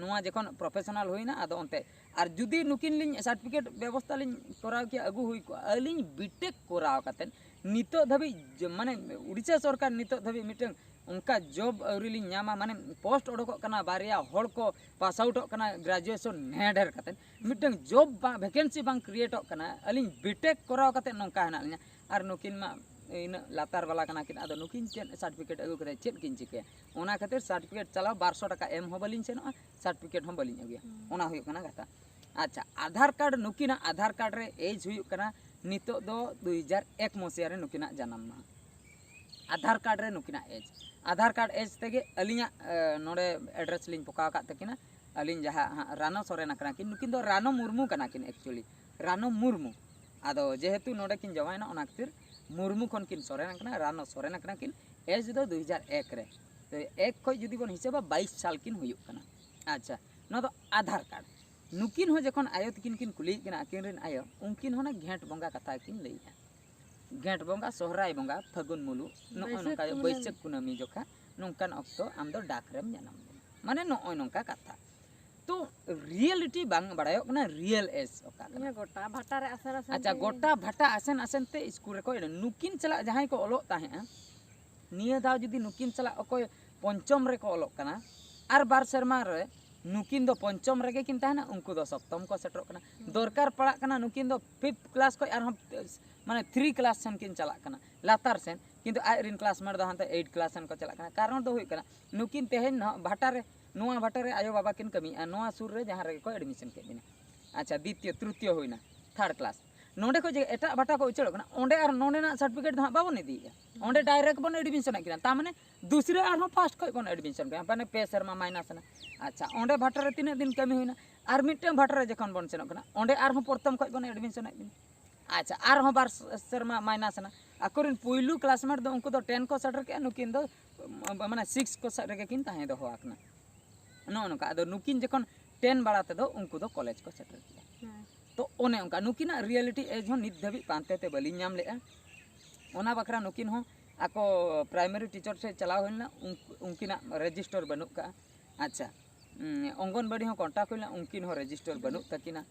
ᱱᱚᱣᱟ ᱡᱚᱠᱷᱚᱱ ᱯᱨᱚᱯᱷᱮᱥᱚᱱᱟᱞ ᱦᱩᱭᱱᱟ, ᱟᱫᱚ ᱚᱱᱛᱮ ᱟᱨ ᱡᱩᱫᱤ ᱱᱩᱠᱤᱱ ᱞᱤᱧ ᱥᱟᱨᱴᱤᱯᱷᱤᱠᱮᱴ ᱵᱮᱵᱚᱥᱛᱷᱟ ᱞᱤᱧ ᱠᱚᱨᱟᱣ ᱠᱮᱭᱟ, ᱟᱹᱜᱩ ᱦᱩᱭ ᱠᱚᱜᱼᱟ᱾ ᱟᱹᱞᱤᱧ ᱵᱤᱴᱮᱠ ᱠᱚᱨᱟᱣ ᱠᱟᱛᱮᱫ ᱱᱤᱛᱚᱜ ᱫᱷᱟᱹᱵᱤᱡ ᱡᱚ- ᱢᱟᱱᱮ ᱩᱲᱤᱥᱥᱟ ᱥᱚᱨᱠᱟᱨ ᱱᱤᱛᱚᱜ ᱫᱷᱟᱹᱵᱤᱡ ᱢᱤᱫᱴᱟᱝ ᱚᱱᱠᱟ ᱡᱚᱵ ᱟᱹᱣᱨᱤ ᱞᱤᱧ ᱧᱟᱢᱟ᱾ ᱢᱟᱱᱮ ᱯᱳᱥᱴ ᱚᱰᱚᱠᱚᱜ ᱠᱟᱱᱟ, ᱵᱟᱨᱭᱟ ᱦᱚᱲ ᱠᱚ ᱯᱟᱥ ᱟᱣᱩᱴᱚᱜ ᱠᱟᱱᱟ ᱜᱨᱮᱡᱩᱭᱮᱥᱚᱱ ᱱᱮ ᱰᱷᱮᱨ ᱠᱟᱛᱮᱫ, ᱢᱤᱫᱴᱟᱝ ᱡᱚᱵ ᱵᱟᱝ, ᱵᱷᱮᱠᱮᱱᱥᱤ ᱵᱟᱝ ᱠᱨᱤᱭᱮᱴᱚᱜ ᱠᱟᱱᱟ᱾ ᱟᱹᱞᱤᱧ ᱵᱤᱴᱮᱠ ᱠᱚᱨᱟᱣ ᱠᱟᱛᱮᱫ ᱱᱚᱝᱠᱟ ᱦᱮᱱᱟᱜ ᱞᱤᱧᱟ, ᱟᱨ ᱱᱩᱠᱤᱱ ᱢᱟ ᱤᱱᱟᱹᱜ ᱞᱟᱛᱟᱨ ᱵᱟᱞᱟ ᱠᱟᱱᱟ ᱠᱤᱱ᱾ ᱟᱫᱚ ᱱᱩᱠᱤᱱ ᱪᱮᱫ ᱥᱟᱨᱴᱤᱯᱷᱤᱠᱮᱴ ᱟᱹᱜᱩ ᱠᱟᱛᱮᱫ ᱪᱮᱫ ᱠᱤᱱ ᱪᱤᱠᱟᱹᱭᱟ? ᱚᱱᱟ ᱠᱷᱟᱹᱛᱤᱨ ᱥᱟᱨᱴᱤᱯᱷᱤᱠᱮᱴ ᱪᱟᱞᱟᱣ ᱵᱟᱨᱥᱚ ᱴᱟᱠᱟ ᱮᱢ ᱦᱚᱸ ᱵᱟᱹᱞᱤᱧ ᱥᱮᱱᱚᱜᱼᱟ, ᱥᱟᱨᱴᱤᱯᱷᱤᱠᱮᱴ ᱦᱚᱸ ᱵᱟᱹᱞᱤᱧ ᱟᱹᱜᱩᱭᱟ᱾ ᱚᱱᱟ ᱦᱩᱭᱩᱜ ᱠᱟᱱᱟ ᱠᱟᱛᱷᱟ᱾ ᱟᱪᱪᱷᱟ, ᱟᱫᱷᱟᱨ ᱠᱟᱨᱰ, ᱱᱩᱠᱤᱱᱟᱜ ᱟᱫᱷᱟᱨ ᱠᱟᱨᱰ ᱨᱮ ᱮᱡᱽ ᱦᱩᱭᱩᱜ ᱠᱟᱱᱟ ᱱᱤᱛᱚᱜ ᱫᱚ ᱫᱩ ᱦᱟᱡᱟᱨ ᱮᱠ ᱢᱚᱥᱤᱦᱟ ᱨᱮ ᱱᱩᱠᱤᱱᱟᱜ ᱡᱟᱱᱟᱢ ᱢᱟᱦᱟ᱾ ᱟᱫᱷᱟᱨ ᱠᱟᱨᱰ ᱨᱮ ᱱᱩᱠᱤᱱᱟᱜ ᱮᱡᱽ, ᱟᱫᱷᱟᱨ ᱠᱟᱨᱰ ᱮᱡᱽ ᱛᱮᱜᱮ ᱟᱹᱞᱤᱧᱟᱜ ᱱᱚᱰᱮ ᱮᱰᱨᱮᱥ ᱞᱤᱧ ᱯᱚᱠᱟᱣ ᱟᱠᱟᱫ ᱛᱟᱹᱠᱤᱱᱟ᱾ ᱟᱹᱞᱤᱧ ᱡᱟᱦᱟᱸ ᱦᱟᱸᱜ ᱨᱟᱱᱚ ᱥᱚᱨᱮᱱ ᱟᱠᱟᱱᱟ ᱠᱤᱱ, ᱱᱩᱠᱤᱱ ᱫᱚ ᱨᱟᱱᱚ ᱢᱩᱨᱢᱩ ᱠᱟᱱᱟ ᱠᱤᱱ, ᱮᱠᱪᱩᱭᱮᱞᱤ ᱨᱟᱱᱚ ᱢᱩᱨᱢᱩ᱾ ᱟᱫᱚ ᱡᱮᱦᱮᱛᱩ ᱱᱚᱰᱮ ᱠᱤᱱ ᱡᱟᱶᱟᱭᱮᱱᱟ, ᱚᱱᱟ ᱠᱷᱟᱹᱛᱤᱨ ᱢᱩᱨᱢᱩ ᱠᱷᱚᱱ ᱠᱤᱱ ᱥᱚᱨᱮᱱ ᱟᱠᱟᱱᱟ, ᱨᱟᱱᱚ ᱥᱚᱨᱮᱱ ᱟᱠᱟᱱᱟ ᱠᱤᱱ᱾ ᱮᱡᱽ ᱫᱚ ᱫᱩ ᱦᱟᱡᱟᱨ ᱮᱠ ᱨᱮ, ᱛᱚ ᱮᱠ ᱠᱷᱚᱱ ᱡᱩᱫᱤ ᱵᱚᱱ ᱦᱤᱥᱟᱹᱵᱟ, ᱵᱟᱭᱤᱥ ᱥᱟᱞ ᱠᱤᱱ ᱦᱩᱭᱩᱜ ᱠᱟᱱᱟ᱾ ᱟᱪᱪᱷᱟ, ᱱᱚᱣᱟ ᱫᱚ ᱟᱫᱷᱟᱨ ᱠᱟᱨᱰ᱾ ᱱᱩᱠᱤᱱ ᱦᱚᱸ ᱡᱚᱠᱷᱚᱱ ᱟᱭᱳ ᱛᱟᱹᱠᱤᱱ ᱠᱤᱱ ᱠᱩᱞᱤᱭᱮᱫ ᱠᱤᱱᱟ, ᱟᱹᱠᱤᱱ ᱨᱮᱱ ᱟᱭᱳ, ᱩᱱᱠᱤᱱ ᱦᱚᱸ ᱚᱱᱟ ᱜᱷᱮᱸᱴ ᱵᱚᱸᱜᱟ ᱠᱟᱛᱷᱟ ᱠᱤᱱ ᱞᱟᱹᱭᱮᱫᱼᱟ᱾ ᱜᱷᱮᱸᱴ ᱵᱚᱸᱜᱟ, ᱥᱚᱦᱨᱟᱭ ᱵᱚᱸᱜᱟ, ᱯᱷᱟᱹᱜᱩᱱ ᱢᱩᱞᱩᱜ, ᱱᱚᱜᱼᱚᱭ ᱱᱚᱝᱠᱟ ᱵᱟᱹᱭᱥᱟᱹᱠᱷ ᱠᱩᱱᱟᱹᱢᱤ ᱡᱚᱠᱷᱟ ᱱᱚᱝᱠᱟᱱ ᱚᱠᱛᱚ ᱟᱢ ᱫᱚ ᱰᱟᱠ ᱨᱮᱢ ᱡᱟᱱᱟᱢ ᱞᱮᱱᱟ, ᱢᱟᱱᱮ ᱱᱚᱜᱼᱚᱭ ᱱᱚᱝᱠᱟ ᱠᱟᱛᱷᱟ᱾ ᱛᱚ ᱨᱤᱭᱮᱞᱤᱴᱤ ᱵᱟᱝ ᱵᱟᱲᱟᱭᱚᱜ ᱠᱟᱱᱟ, ᱨᱤᱭᱮᱞ ᱮᱡᱽ ᱚᱠᱟ ᱠᱟᱱᱟ᱾ ᱱᱤᱭᱟᱹ ᱜᱚᱴᱟ ᱵᱷᱟᱴᱟ ᱨᱮ ᱟᱥᱮᱱ ᱟᱥᱮᱱ ᱟᱪᱪᱷᱟ, ᱛᱮ ᱜᱚᱴᱟ ᱵᱷᱟᱴᱟ ᱟᱥᱮᱱ ᱟᱥᱮᱱ ᱛᱮ ᱥᱠᱩᱞ ᱨᱮᱠᱚ ᱮᱰ-, ᱱᱩᱠᱤᱱ ᱥᱟᱞᱟᱜ ᱡᱟᱦᱟᱸᱭ ᱠᱚ ᱚᱞᱚᱜ ᱛᱟᱦᱮᱸᱜᱼᱟ, ᱱᱤᱭᱟᱹ ᱫᱷᱟᱣ ᱡᱩᱫᱤ ᱱᱩᱠᱤᱱ ᱥᱟᱞᱟᱜ ᱚᱠᱚᱭ ᱯᱚᱧᱪᱚᱢ ᱨᱮᱠᱚ ᱚᱞᱚᱜ ᱠᱟᱱᱟ, ᱟᱨ ᱵᱟᱨ ᱥᱮᱨᱢᱟ ᱨᱮ ᱱᱩᱠᱤᱱ ᱫᱚ ᱯᱚᱧᱪᱚᱢ ᱨᱮᱜᱮ ᱠᱤᱱ ᱛᱟᱦᱮᱱᱟ, ᱩᱱᱠᱩ ᱫᱚ ᱥᱚᱯᱛᱚᱢ ᱠᱚ ᱥᱮᱴᱮᱨᱚᱜ ᱠᱟᱱᱟ᱾ ᱦᱩᱸ᱾ ᱫᱚᱨᱠᱟᱨ ᱯᱟᱲᱟᱜ ᱠᱟᱱᱟ ᱱᱩᱠᱤᱱ ᱫᱚ ᱯᱷᱤᱯᱛᱷ ᱠᱞᱟᱥ ᱠᱷᱚᱱ ᱟᱨᱦᱚᱸ, ᱢᱟᱱᱮ, ᱛᱷᱨᱤ ᱠᱞᱟᱥ ᱥᱮᱱ ᱠᱤᱱ ᱪᱟᱞᱟᱜ ᱠᱟᱱᱟ, ᱞᱟᱛᱟᱨ ᱥᱮᱱ, ᱠᱤᱱᱛᱩ ᱟᱡ ᱨᱮᱱ ᱠᱞᱟᱥᱢᱮᱴ ᱫᱚ ᱦᱟᱱᱛᱮ ᱮᱭᱤᱴ ᱠᱞᱟᱥ ᱥᱮᱱ ᱠᱚ ᱪᱟᱞᱟᱜ ᱠᱟᱱᱟ᱾ ᱠᱟᱨᱚᱱ ᱫᱚ ᱦᱩᱭᱩᱜ ᱠᱟᱱᱟ, ᱱᱩᱠᱤᱱ ᱛᱮᱦᱮᱧ ᱱᱚᱣᱟ ᱵᱷᱟᱴᱟ ᱨᱮ, ᱱᱚᱣᱟ ᱵᱷᱟᱴᱟ ᱨᱮ ᱟᱭᱳ ᱵᱟᱵᱟ ᱠᱤᱱ ᱠᱟᱹᱢᱤᱭᱮᱫᱼᱟ, ᱱᱚᱣᱟ ᱥᱩᱨ ᱨᱮ ᱡᱟᱦᱟᱸ ᱨᱮᱜᱮ ᱠᱚ ᱮᱰᱢᱤᱥᱚᱱ ᱠᱮᱫ ᱵᱤᱱᱟ᱾ ᱟᱪᱪᱷᱟ, ᱫᱤᱛᱤᱭᱚ, ᱛᱨᱤᱛᱤᱭᱚ ᱦᱩᱭᱱᱟ, ᱛᱷᱟᱨᱰ ᱠᱞᱟᱥ, ᱱᱚᱸᱰᱮ ᱠᱷᱚᱱ ᱡᱮ ᱮᱴᱟᱜ ᱵᱷᱟᱴᱟ ᱠᱚ ᱩᱪᱟᱹᱲᱚᱜ ᱠᱟᱱᱟ, ᱚᱸᱰᱮ ᱟᱨ ᱱᱚᱸᱰᱮᱱᱟᱜ ᱥᱟᱨᱴᱤᱯᱷᱤᱠᱮᱴ ᱫᱚ ᱦᱟᱸᱜ ᱵᱟᱵᱚᱱ ᱤᱫᱤᱭᱮᱫᱼᱟ, ᱚᱸᱰᱮ ᱰᱟᱭᱨᱮᱠᱴ ᱵᱚᱱ ᱮᱰᱢᱤᱥᱚᱱᱮᱫ ᱠᱤᱱᱟ᱾ ᱛᱟᱨ ᱢᱟᱱᱮ ᱫᱩᱥᱨᱟᱹ ᱟᱨᱦᱚᱸ ᱯᱷᱟᱥᱴ ᱠᱷᱚᱱ ᱵᱚᱱ ᱮᱰᱢᱤᱥᱚᱱ ᱠᱟᱱᱟ, ᱢᱟᱱᱮ ᱯᱮ ᱥᱮᱨᱢᱟ ᱢᱟᱭᱱᱟᱥ ᱮᱱᱟ᱾ ᱟᱪᱪᱷᱟ, ᱚᱸᱰᱮ ᱵᱷᱟᱴᱟ ᱨᱮ ᱛᱤᱱᱟᱹᱜ ᱫᱤᱱ ᱠᱟᱹᱢᱤ ᱦᱩᱭᱱᱟ, ᱟᱨ ᱢᱤᱫᱴᱟᱝ ᱵᱷᱟᱴᱟ ᱨᱮ ᱡᱚᱠᱷᱚᱱ ᱵᱚᱱ ᱥᱮᱱᱚᱜ ᱠᱟᱱᱟ, ᱚᱸᱰᱮ ᱟᱨᱦᱚᱸ ᱯᱨᱚᱛᱷᱚᱢ ᱠᱷᱚᱱ ᱵᱚᱱ ᱮᱰᱢᱤᱥᱚᱱᱮᱫ ᱠᱤᱱᱟ᱾ ᱟᱪᱪᱷᱟ, ᱟᱨᱦᱚᱸ ᱵᱟᱨ ᱥᱮᱨᱢᱟ ᱢᱟᱭᱱᱟᱥ ᱮᱱᱟ᱾ ᱟᱠᱚᱨᱮᱱ ᱯᱩᱭᱞᱩ ᱠᱞᱟᱥᱢᱮᱴ ᱫᱚ ᱩᱱᱠᱩ ᱫᱚ ᱴᱮᱱ ᱠᱚ ᱥᱮᱴᱮᱨ ᱠᱮᱜᱼᱟ, ᱱᱩᱠᱤᱱ ᱫᱚ, ᱢᱟᱱᱮ, ᱥᱤᱠᱥ ᱠᱚ ᱥᱮᱫ ᱨᱮᱜᱮ ᱠᱤᱱ ᱛᱟᱦᱮᱸ ᱫᱚᱦᱚ ᱟᱠᱟᱱᱟ᱾ ᱱᱚᱜᱼᱚ ᱱᱚᱝᱠᱟ᱾ ᱟᱫᱚ ᱱᱩᱠᱤᱱ ᱡᱚᱠᱷᱚᱱ ᱴᱮᱱ ᱵᱟᱲᱟ ᱛᱮᱫᱚ ᱩᱱᱠᱩ ᱫᱚ ᱠᱚᱞᱮᱡᱽ ᱠᱚ ᱥᱮᱴᱮᱨ ᱠᱮᱜᱼᱟ᱾ ᱦᱮᱸ᱾ ᱛᱚ ᱚᱱᱮ ᱚᱱᱠᱟ, ᱱᱩᱠᱤᱱᱟᱜ ᱨᱤᱭᱮᱞᱤᱴᱤ ᱮᱡᱽ ᱦᱚᱸ ᱱᱤᱛ ᱫᱷᱟᱹᱵᱤᱡ ᱯᱟᱱᱛᱮ ᱛᱮ ᱵᱟᱹᱞᱤᱧ ᱧᱟᱢ ᱞᱮᱜᱼᱟ᱾ ᱚᱱᱟ ᱵᱟᱠᱷᱨᱟ ᱱᱩᱠᱤᱱ ᱦᱚᱸ ᱟᱠᱚ ᱯᱨᱟᱭᱢᱟᱨᱤ ᱴᱤᱪᱟᱨ ᱴᱷᱮᱱ ᱪᱟᱞᱟᱣ ᱦᱩᱭ ᱞᱮᱱᱟ, ᱩᱱᱠᱩ, ᱩᱱᱠᱤᱱᱟᱜ ᱨᱮᱡᱤᱥᱴᱟᱨ ᱵᱟᱹᱱᱩᱜ ᱠᱟᱜᱼᱟ᱾ ᱟᱪᱪᱷᱟ, ᱩᱸ, ᱚᱝᱜᱚᱱᱵᱟᱲᱤ ᱦᱚᱸ ᱠᱚᱱᱴᱟᱠᱴ ᱦᱩᱭ ᱞᱮᱱᱟ, ᱩᱱᱠᱤᱱ ᱦᱚᱸ ᱨᱮᱡᱤᱥᱴᱟᱨ ᱵᱟᱹᱱᱩᱜ ᱛᱟᱹᱠᱤᱱᱟ᱾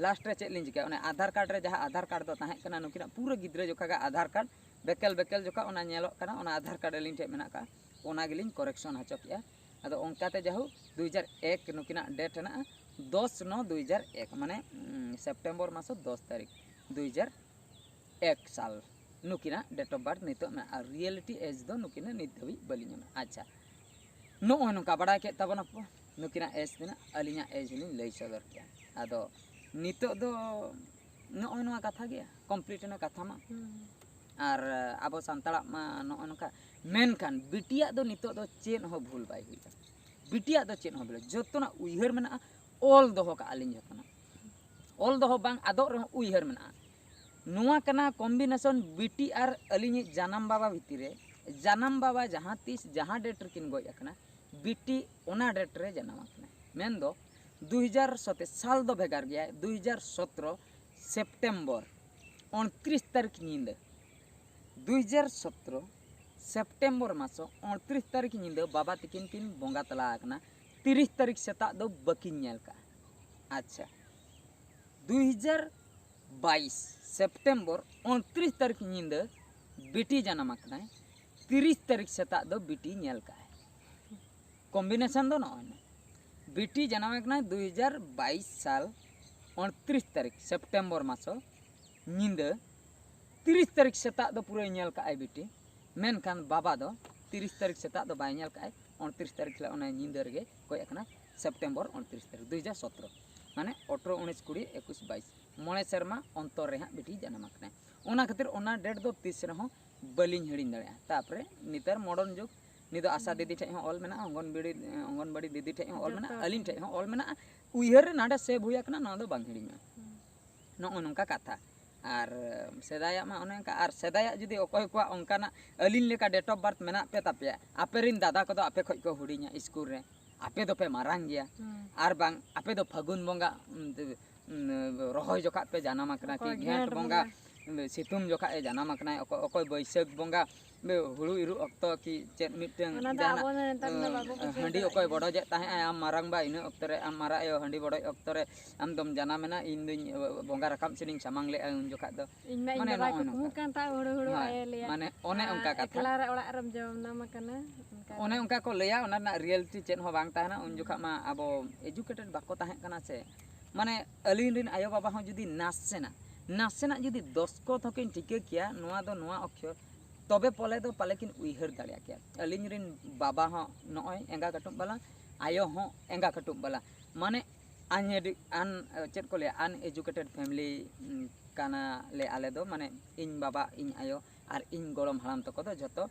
ᱞᱟᱥᱴ ᱨᱮ ᱪᱮᱫ ᱞᱤᱧ ᱪᱤᱠᱟᱹᱭᱟ? ᱚᱱᱮ ᱟᱫᱷᱟᱨ ᱠᱟᱨᱰ ᱨᱮ ᱡᱟᱦᱟᱸ ᱟᱫᱷᱟᱨ ᱠᱟᱨᱰ ᱫᱚ ᱛᱟᱦᱮᱸ ᱠᱟᱱᱟ, ᱱᱩᱠᱤᱱᱟᱜ ᱯᱩᱨᱟᱹ ᱜᱤᱫᱽᱨᱟᱹ ᱡᱚᱠᱷᱟ ᱜᱮ ᱟᱫᱷᱟᱨ ᱠᱟᱨᱰ ᱵᱮᱠᱮᱞ ᱵᱮᱠᱮᱞ ᱡᱚᱠᱷᱟ ᱚᱱᱟ ᱧᱮᱞᱚᱜ ᱠᱟᱱᱟ, ᱚᱱᱟ ᱟᱫᱷᱟᱨ ᱠᱟᱨᱰ ᱟᱹᱞᱤᱧ ᱴᱷᱮᱱ ᱢᱮᱱᱟᱜ ᱠᱟᱜᱼᱟ, ᱚᱱᱟ ᱜᱮᱞᱤᱧ ᱠᱚᱨᱮᱠᱥᱚᱱ ᱦᱚᱪᱚ ᱠᱮᱜᱼᱟ᱾ ᱟᱫᱚ ᱚᱱᱠᱟᱛᱮ ᱡᱟᱦᱳᱠ ᱫᱩ ᱦᱟᱡᱟᱨ ᱮᱠ ᱱᱩᱠᱤᱱᱟᱜ ᱰᱮᱴ ᱦᱮᱱᱟᱜᱼᱟ, ᱫᱚᱥ ᱱᱚ ᱫᱩ ᱦᱟᱡᱟᱨ ᱮᱠ, ᱢᱟᱱᱮ, ᱩᱸ, ᱥᱮᱯᱴᱮᱢᱵᱚᱨ ᱢᱟᱥ ᱫᱚᱥ ᱛᱟᱹᱨᱤᱠᱷ ᱫᱩ ᱦᱟᱡᱟᱨ ᱮᱠ ᱥᱟᱞ ᱱᱩᱠᱤᱱᱟᱜ ᱰᱮᱴ ᱚᱯᱷ ᱵᱟᱨᱛᱷ ᱱᱤᱛᱚᱜ ᱢᱮᱱᱟᱜᱼᱟ᱾ ᱟᱨ ᱨᱤᱭᱮᱞᱤᱴᱤ ᱮᱡᱽ ᱫᱚ ᱱᱩᱠᱤᱱᱟᱜ ᱱᱤᱛ ᱫᱷᱟᱹᱵᱤᱡ ᱵᱟᱹᱞᱤᱧ ᱧᱟᱢᱟ᱾ ᱟᱪᱪᱷᱟ, ᱱᱚᱜᱼᱚᱭ ᱱᱚᱝᱠᱟ ᱵᱟᱲᱟᱭ ᱠᱮᱫ ᱛᱟᱵᱚᱱᱟ ᱯᱮ ᱱᱩᱠᱤᱱᱟᱜ ᱮᱡᱽ ᱛᱤᱱᱟᱹᱜ, ᱟᱹᱞᱤᱧᱟᱜ ᱮᱡᱽ ᱦᱚᱸᱞᱤᱧ ᱞᱟᱹᱭ ᱥᱚᱫᱚᱨ ᱠᱮᱜᱼᱟ᱾ ᱟᱫᱚ ᱱᱤᱛᱚᱜ ᱫᱚ ᱱᱚᱜᱼᱚᱭ ᱱᱚᱣᱟ ᱠᱟᱛᱷᱟ ᱜᱮ, ᱠᱚᱢᱯᱞᱤᱴ ᱮᱱᱟ ᱠᱟᱛᱷᱟ ᱢᱟ᱾ ᱟᱨ ᱟᱵᱚ ᱥᱟᱱᱛᱟᱲᱟᱜ ᱢᱟ ᱱᱚᱜᱼᱚ ᱱᱚᱝᱠᱟ᱾ ᱢᱮᱱᱠᱷᱟᱱ ᱵᱤᱴᱤᱭᱟᱜ ᱫᱚ ᱱᱤᱛᱚᱜ ᱫᱚ ᱪᱮᱫ ᱦᱚᱸ ᱵᱷᱩᱞ ᱵᱟᱭ ᱦᱩᱭᱩᱜᱼᱟ᱾ ᱵᱤᱴᱤᱭᱟᱜ ᱫᱚ ᱪᱮᱫ ᱦᱚᱸ ᱵᱷᱩᱞ, ᱡᱚᱛᱚᱱᱟᱜ ᱩᱭᱦᱟᱹᱨ ᱢᱮᱱᱟᱜᱼᱟ, ᱚᱞ ᱫᱚᱦᱚ ᱠᱟᱜᱼᱟ ᱞᱤᱧ ᱡᱚᱛᱚᱱᱟᱜ᱾ ᱚᱞ ᱫᱚᱦᱚ ᱵᱟᱝ ᱟᱫᱚᱜ ᱨᱮᱦᱚᱸ ᱩᱭᱦᱟᱹᱨ ᱢᱮᱱᱟᱜᱼᱟ᱾ ᱱᱚᱣᱟ ᱠᱟᱱᱟ ᱠᱚᱢᱵᱤᱱᱮᱥᱚᱱ ᱵᱤᱴᱤ ᱟᱨ ᱟᱹᱞᱤᱧᱤᱡ ᱡᱟᱱᱟᱢ ᱵᱟᱵᱟ ᱵᱷᱤᱛᱤᱨ ᱨᱮ᱾ ᱡᱟᱱᱟᱢ ᱵᱟᱵᱟ ᱡᱟᱦᱟᱸ ᱛᱤᱥ ᱡᱟᱦᱟᱸ ᱰᱮᱴ ᱨᱮᱠᱤᱱ ᱜᱚᱡ ᱟᱠᱟᱱᱟ, ᱵᱤᱴᱤ ᱚᱱᱟ ᱰᱮᱴ ᱨᱮ ᱡᱟᱱᱟᱢ ᱟᱠᱟᱱᱟᱭ᱾ ᱢᱮᱱᱫᱚ ᱫᱩ ᱦᱟᱡᱟᱨ ᱥᱚᱛᱮᱨᱚ ᱥᱟᱞ ᱫᱚ ᱵᱷᱮᱜᱟᱨ ᱜᱮᱭᱟ, ᱫᱩ ᱦᱟᱡᱟᱨ ᱥᱚᱛᱮᱨᱚ ᱥᱮᱯᱴᱮᱢᱵᱚᱨ ᱩᱱᱛᱨᱤᱥ ᱛᱟᱹᱨᱤᱠᱷ ᱧᱤᱫᱟᱹ, ᱫᱩ ᱦᱟᱡᱟᱨ ᱥᱚᱛᱮᱨᱚ ᱥᱮᱯᱴᱮᱢᱵᱚᱨ ᱢᱟᱥᱚ ᱩᱱᱛᱨᱤᱥ ᱛᱟᱹᱨᱤᱠᱷ ᱧᱤᱫᱟᱹ ᱵᱟᱵᱟ ᱛᱤᱠᱤᱱ ᱠᱤᱱ ᱵᱚᱸᱜᱟ ᱛᱟᱞᱟ ᱟᱠᱟᱱᱟ᱾ ᱛᱤᱨᱤᱥ ᱛᱟᱹᱨᱤᱠᱷ ᱥᱮᱛᱟᱜ ᱫᱚ ᱵᱟᱹᱠᱤᱱ ᱧᱮᱞ ᱠᱟᱜᱼᱟ᱾ ᱟᱪᱪᱷᱟ, ᱫᱩ ᱦᱟᱡᱟᱨ ᱵᱟᱭᱤᱥ ᱥᱮᱯᱴᱮᱢᱵᱚᱨ ᱩᱱᱛᱨᱤᱥ ᱛᱟᱹᱨᱤᱠᱷ ᱧᱤᱫᱟᱹ ᱵᱤᱴᱤ ᱡᱟᱱᱟᱢ ᱟᱠᱟᱱᱟᱭ᱾ ᱛᱤᱨᱤᱥ ᱛᱟᱹᱨᱤᱠᱷ ᱥᱮᱛᱟᱜ ᱫᱚ ᱵᱤᱴᱤ ᱧᱮᱞ ᱠᱟᱜᱼᱟᱭ᱾ ᱠᱚᱢᱵᱤᱱᱮᱥᱚᱱ ᱫᱚ ᱱᱚᱜᱼᱚᱭ ᱱᱟ᱾ ᱵᱤᱴᱤ ᱡᱟᱱᱟᱢ ᱟᱠᱟᱱᱟᱭ ᱫᱩ ᱦᱟᱡᱟᱨ ᱵᱟᱭᱤᱥ ᱥᱟᱞ ᱩᱱᱛᱨᱤᱥ ᱛᱟᱹᱨᱤᱠᱷ ᱥᱮᱯᱴᱮᱢᱵᱚᱨ ᱢᱟᱥᱚ ᱧᱤᱫᱟᱹ᱾ ᱛᱤᱨᱤᱥ ᱛᱟᱹᱨᱤᱠᱷ ᱥᱮᱛᱟᱜ ᱫᱚ ᱯᱩᱨᱟᱹᱭ ᱧᱮᱞ ᱠᱟᱜᱼᱟᱭ ᱵᱤᱴᱤ, ᱢᱮᱱᱠᱷᱟᱱ ᱵᱟᱵᱟ ᱫᱚ ᱛᱤᱨᱤᱥ ᱛᱟᱹᱨᱤᱠᱷ ᱥᱮᱛᱟᱜ ᱫᱚ ᱵᱟᱭ ᱧᱮᱞ ᱠᱟᱜᱼᱟᱭ᱾ ᱩᱱᱛᱨᱤᱥ ᱛᱟᱹᱨᱤᱠᱷ ᱦᱤᱞᱳᱜ ᱚᱱᱟ ᱧᱤᱫᱟᱹ ᱨᱮᱜᱮ ᱜᱚᱡ ᱟᱠᱟᱱᱟ, ᱥᱮᱯᱴᱮᱢᱵᱚᱨ ᱩᱱᱛᱨᱤᱥ ᱛᱟᱹᱨᱤᱠᱷ ᱫᱩ ᱦᱟᱡᱟᱨ ᱥᱚᱛᱮᱨᱚ, ᱢᱟᱱᱮ ᱟᱴᱷᱨᱚ, ᱩᱱᱤᱥ, ᱠᱩᱲᱤ, ᱮᱠᱩᱥ, ᱵᱟᱭᱤᱥ, ᱢᱚᱬᱮ ᱥᱮᱨᱢᱟ ᱚᱱᱛᱚᱨ ᱨᱮ ᱦᱟᱸᱜ ᱵᱤᱴᱤ ᱡᱟᱱᱟᱢ ᱟᱠᱟᱱᱟᱭ᱾ ᱚᱱᱟ ᱠᱷᱟᱹᱛᱤᱨ ᱚᱱᱟ ᱰᱮᱴ ᱫᱚ ᱛᱤᱥ ᱨᱮᱦᱚᱸ ᱵᱟᱹᱞᱤᱧ ᱦᱤᱲᱤᱧ ᱫᱟᱲᱮᱭᱟᱜᱼᱟ᱾ ᱛᱟᱯᱚᱨᱮ ᱱᱮᱛᱟᱨ ᱢᱚᱰᱟᱨᱱ ᱡᱩᱜᱽ, ᱱᱤᱛ ᱫᱚ ᱟᱥᱟ ᱫᱤᱫᱤ ᱴᱷᱮᱡ ᱦᱚᱸ ᱚᱞ ᱢᱮᱱᱟᱜᱼᱟ, ᱚᱝᱜᱚᱱᱵᱟᱲᱤ, ᱚᱝᱜᱚᱱᱵᱟᱲᱤ ᱫᱤᱫᱤ ᱴᱷᱮᱡ ᱦᱚᱸ ᱚᱞ ᱢᱮᱱᱟᱜᱼᱟ, ᱟᱹᱞᱤᱧ ᱴᱷᱮᱡ ᱦᱚᱸ ᱚᱞ ᱢᱮᱱᱟᱜᱼᱟ᱾ ᱩᱭᱦᱟᱹᱨ ᱨᱮ ᱱᱟᱰᱮ ᱥᱮᱵᱷ ᱦᱩᱭ ᱟᱠᱟᱱᱟ, ᱱᱚᱣᱟ ᱫᱚ ᱵᱟᱝ ᱦᱤᱲᱤᱧᱚᱜᱼᱟ᱾ ᱱᱚᱜᱼᱚ ᱱᱚᱝᱠᱟ ᱠᱟᱛᱷᱟ᱾ ᱟᱨ ᱥᱮᱫᱟᱭᱟᱜ ᱢᱟ ᱚᱱᱮ ᱚᱱᱠᱟ, ᱟᱨ ᱥᱮᱫᱟᱭᱟᱜ ᱡᱩᱫᱤ ᱚᱠᱚᱭ ᱠᱚᱣᱟᱜ ᱚᱱᱠᱟᱱᱟᱜ ᱟᱹᱞᱤᱧ ᱞᱮᱠᱟ date of birth ᱢᱮᱱᱟᱜ ᱯᱮ ᱛᱟᱯᱮᱭᱟ, ᱟᱯᱮ ᱨᱮᱱ ᱫᱟᱫᱟ ᱠᱚᱫᱚ ᱟᱯᱮ ᱠᱷᱚᱡ ᱠᱚ ᱦᱩᱰᱤᱧᱟ ᱥᱠᱩᱞ ᱨᱮ, ᱟᱯᱮ ᱫᱚᱯᱮ ᱢᱟᱨᱟᱝ ᱜᱮᱭᱟ, ᱟᱨ ᱵᱟᱝ ᱟᱯᱮ ᱫᱚ ᱯᱷᱟᱹᱜᱩᱱ ᱵᱚᱸᱜᱟ, ᱩᱢ, ᱩᱢ, ᱨᱚᱦᱚᱭ ᱡᱚᱠᱷᱟᱜ ᱯᱮ ᱡᱟᱱᱟᱢ ᱟᱠᱟᱱᱟ, ᱠᱤ ᱚᱠᱚᱭ ᱡᱷᱮᱸᱴ ᱡᱷᱮᱸᱴ ᱵᱚᱸᱜᱟ, ᱵᱚᱸᱜᱟ᱾ ᱩᱢ, ᱥᱤᱛᱩᱝ ᱡᱚᱠᱷᱟᱜ ᱮ ᱡᱟᱱᱟᱢ ᱟᱠᱟᱱᱟᱭ, ᱚᱠᱚᱭ, ᱚᱠᱚᱭ ᱵᱟᱹᱭᱥᱟᱹᱠᱷ ᱵᱚᱸᱜᱟ, ᱩᱢ, ᱦᱩᱲᱩ ᱤᱨᱚᱜ ᱚᱠᱛᱚ ᱠᱤ ᱪᱮᱫ ᱢᱤᱫᱴᱟᱹᱝ ᱚᱱᱟ ᱫᱚ ᱡᱟᱦᱟᱱᱟᱜ, ᱟᱵᱚ ᱫᱚ ᱱᱮᱛᱟᱨ ᱫᱚ ᱩᱢ, ᱵᱟᱵᱚ ᱵᱩᱡᱷᱟᱹᱣ ᱦᱟᱺᱰᱤ ᱫᱟᱲᱮᱭᱟᱜ ᱚᱠᱚᱭ ᱠᱟᱱᱟ᱾ ᱵᱚᱰᱚᱡᱮᱫ ᱛᱟᱦᱮᱸᱜᱼᱟᱭ, ᱟᱢ ᱢᱟᱨᱟᱝᱵᱟ, ᱤᱱᱟᱹ ᱚᱠᱛᱚ ᱨᱮ ᱟᱢ ᱢᱟᱨᱟᱝ ᱟᱭᱳ ᱦᱟᱺᱰᱤ ᱵᱚᱰᱚᱡ ᱚᱠᱛᱚ ᱨᱮ ᱟᱢ ᱫᱚᱢ ᱡᱟᱱᱟᱢ ᱮᱱᱟ, ᱤᱧ ᱫᱚᱧ, ᱵᱚᱸᱜᱟ ᱨᱟᱠᱟᱵ ᱥᱮᱱᱤᱧ ᱥᱟᱢᱟᱝ ᱞᱮᱫᱼᱟ ᱩᱱ ᱡᱚᱠᱷᱟᱜ ᱫᱚ᱾ ᱤᱧ ᱢᱟ ᱤᱧ ᱢᱟᱱᱮ ᱵᱟᱵᱟᱭ ᱱᱚᱜᱼᱚᱭ ᱠᱩᱠᱢᱩ ᱱᱚᱝᱠᱟ᱾ ᱠᱟᱱ ᱛᱟᱦᱮᱸᱫ ᱦᱩᱲᱩ ᱦᱩᱲᱩ ᱦᱳᱭ, ᱟᱭᱳ ᱞᱟᱹᱭᱟ᱾ ᱢᱟᱱᱮ ᱚᱱᱮ ᱟᱨ ᱚᱱᱠᱟ ᱠᱟᱛᱷᱟ᱾ ᱮᱠᱞᱟ ᱨᱮ ᱚᱲᱟᱜ ᱨᱮᱢ ᱡᱚᱱᱚᱢ ᱟᱠᱟᱱᱟ, ᱚᱱᱠᱟ ᱚᱱᱮ ᱫᱚ᱾ ᱚᱱᱠᱟ ᱠᱚ ᱞᱟᱹᱭᱟ, ᱚᱱᱟ ᱨᱮᱱᱟᱜ reality ᱪᱮᱫ ᱦᱚᱸ ᱵᱟᱝ ᱛᱟᱦᱮᱱᱟ᱾ ᱩᱱ ᱡᱚᱠᱷᱟᱜ ᱢᱟ ᱟᱵᱚ educated ᱵᱟᱠᱚ ᱛᱟᱦᱮᱸ ᱠᱟᱱᱟ ᱥᱮ᱾ ᱢᱟᱱᱮ ᱟᱹᱞᱤᱧ ᱨᱮᱱ ᱟᱭᱳ ᱵᱟᱵᱟ ᱦᱚᱸ ᱡᱩᱫᱤ ᱱᱟᱥᱮᱱᱟᱜ, ᱱᱟᱥᱮᱱᱟᱜ ᱡᱩᱫᱤ ᱫᱚᱥᱠᱚᱛ ᱦᱚᱸᱠᱤᱱ ᱴᱷᱤᱠᱟᱹ ᱠᱮᱭᱟ, ᱱᱚᱣᱟ ᱫᱚ ᱱᱚᱣᱟ ᱚᱠᱠᱷᱚᱨ, ᱛᱚᱵᱮ ᱯᱚᱞᱮ ᱫᱚ ᱯᱟᱞᱮ ᱠᱤᱱ ᱩᱭᱦᱟᱹᱨ ᱫᱟᱲᱮᱭᱟᱜ ᱠᱮᱭᱟ᱾ ᱟᱹᱞᱤᱧ ᱨᱮᱱ ᱵᱟᱵᱟ ᱦᱚᱸ ᱱᱚᱜᱼᱚᱭ ᱮᱸᱜᱟ ᱠᱟᱹᱴᱩᱵ ᱵᱟᱞᱟ, ᱟᱭᱳ ᱦᱚᱸ ᱮᱸᱜᱟ ᱠᱟᱹᱴᱩᱵ ᱵᱟᱞᱟ᱾ ᱢᱟᱱᱮ ᱟᱱ ᱪᱮᱫ ᱠᱚ ᱞᱟᱹᱭᱟ, ᱟᱱᱮᱡᱩᱠᱮᱴᱮᱰ ᱯᱷᱮᱢᱮᱞᱤ ᱠᱟᱱᱟ ᱞᱮ ᱟᱞᱮ ᱫᱚ᱾ ᱢᱟᱱᱮ ᱤᱧ ᱵᱟᱵᱟ, ᱤᱧ ᱟᱭᱳ ᱟᱨ ᱤᱧ ᱜᱚᱲᱚᱢ ᱦᱟᱲᱟᱢ ᱛᱟᱠᱚ ᱫᱚ ᱡᱷᱚᱛᱚ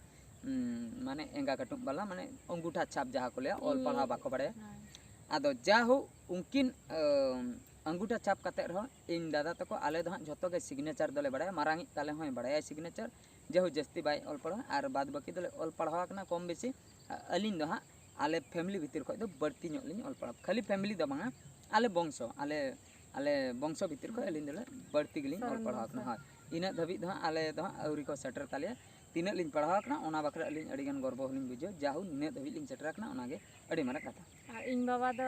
ᱩᱸ, ᱢᱟᱱᱮ ᱮᱸᱜᱟ ᱠᱟᱹᱴᱩᱵ ᱵᱟᱞᱟ, ᱢᱟᱱᱮ ᱚᱝᱜᱩᱴᱷᱟ ᱪᱷᱟᱯ ᱡᱟᱦᱟᱸ ᱠᱚ ᱞᱟᱹᱭᱟ, ᱚᱞ ᱯᱟᱲᱦᱟᱣ ᱵᱟᱠᱚ ᱵᱟᱲᱟᱭᱟ᱾ ᱦᱳᱭ᱾ ᱟᱫᱚ ᱡᱟᱦᱳᱠ, ᱩᱱᱠᱤᱱ ᱟᱸ, ᱟᱝᱜᱩᱴᱷᱟ ᱪᱷᱟᱯ ᱠᱟᱛᱮ ᱨᱮᱦᱚᱸ ᱤᱧ ᱫᱟᱫᱟ ᱛᱟᱠᱚ, ᱟᱞᱮ ᱫᱚ ᱦᱟᱸᱜ ᱡᱷᱚᱛᱚ ᱜᱮ ᱥᱤᱜᱽᱱᱮᱪᱟᱨ ᱫᱚᱞᱮ ᱵᱟᱲᱟᱭᱟ᱾ ᱢᱟᱨᱟᱝᱤᱡ ᱛᱟᱞᱮ ᱦᱚᱸᱭ ᱵᱟᱲᱟᱭᱟ ᱥᱤᱜᱽᱱᱮᱪᱟᱨ, ᱡᱟᱦᱳᱠ, ᱡᱟᱹᱥᱛᱤ ᱵᱟᱭ ᱚᱞ ᱯᱟᱲᱦᱟᱣᱟ᱾ ᱟᱨ ᱵᱟᱫ ᱵᱟᱹᱠᱤ ᱫᱚᱞᱮ ᱚᱞ ᱯᱟᱲᱦᱟᱣ ᱟᱠᱟᱱᱟ ᱠᱚᱢ ᱵᱮᱥᱤ᱾ ᱟ-, ᱟᱹᱞᱤᱧ ᱫᱚ ᱦᱟᱸᱜ ᱟᱞᱮ ᱯᱷᱮᱢᱮᱞᱤ ᱵᱷᱤᱛᱤᱨ ᱠᱷᱚᱱ ᱫᱚ ᱵᱟᱹᱲᱛᱤ ᱧᱚᱜ ᱞᱤᱧ ᱚᱞ ᱯᱟᱲᱦᱟᱣ, ᱠᱷᱟᱹᱞᱤ ᱯᱷᱮᱢᱮᱞᱤ ᱫᱚ ᱵᱟᱝᱟ, ᱟᱞᱮ ᱵᱚᱝᱥᱚ, ᱟᱞᱮ ᱟᱞᱮ ᱵᱚᱝᱥᱚ ᱵᱷᱤᱛᱤᱨ ᱠᱷᱚᱱ ᱟᱹᱞᱤᱧ ᱫᱚᱞᱮ ᱵᱟᱹᱲᱛᱤ ᱜᱮᱞᱤᱧ ᱚᱞ ᱥᱚᱨᱮᱱ ᱯᱟᱲᱦᱟᱣ ᱟᱠᱟᱱᱟ᱾ ᱵᱚᱝᱥᱚ᱾ ᱦᱳᱭ, ᱤᱱᱟᱹᱜ ᱫᱷᱟᱹᱵᱤᱡ ᱫᱚ ᱦᱟᱸᱜ ᱟᱞᱮ ᱫᱚ ᱦᱟᱸᱜ ᱟᱹᱣᱨᱤ ᱠᱚ ᱥᱮᱴᱮᱨ ᱛᱟᱞᱮᱭᱟ᱾ ᱛᱤᱱᱟᱹᱜ ᱞᱤᱧ ᱯᱟᱲᱦᱟᱣ ᱟᱠᱟᱱᱟ, ᱚᱱᱟ ᱵᱟᱠᱷᱨᱟ ᱟᱹᱞᱤᱧ ᱟᱹᱰᱤ ᱜᱟᱱ ᱜᱚᱨᱵᱚ ᱦᱚᱸᱞᱤᱧ ᱵᱩᱡᱷᱟᱹᱣᱟ, ᱡᱟᱦᱳᱠ, ᱱᱤᱱᱟᱹᱜ ᱫᱷᱟᱹᱵᱤᱡ ᱞᱤᱧ ᱥᱮᱴᱮᱨ ᱟᱠᱟᱱᱟ, ᱚᱱᱟᱜᱮ ᱟᱹᱰᱤ ᱢᱟᱨᱟᱝ ᱠᱟᱛᱷᱟ᱾ ᱟᱨ ᱤᱧ ᱵᱟᱵᱟ ᱫᱚ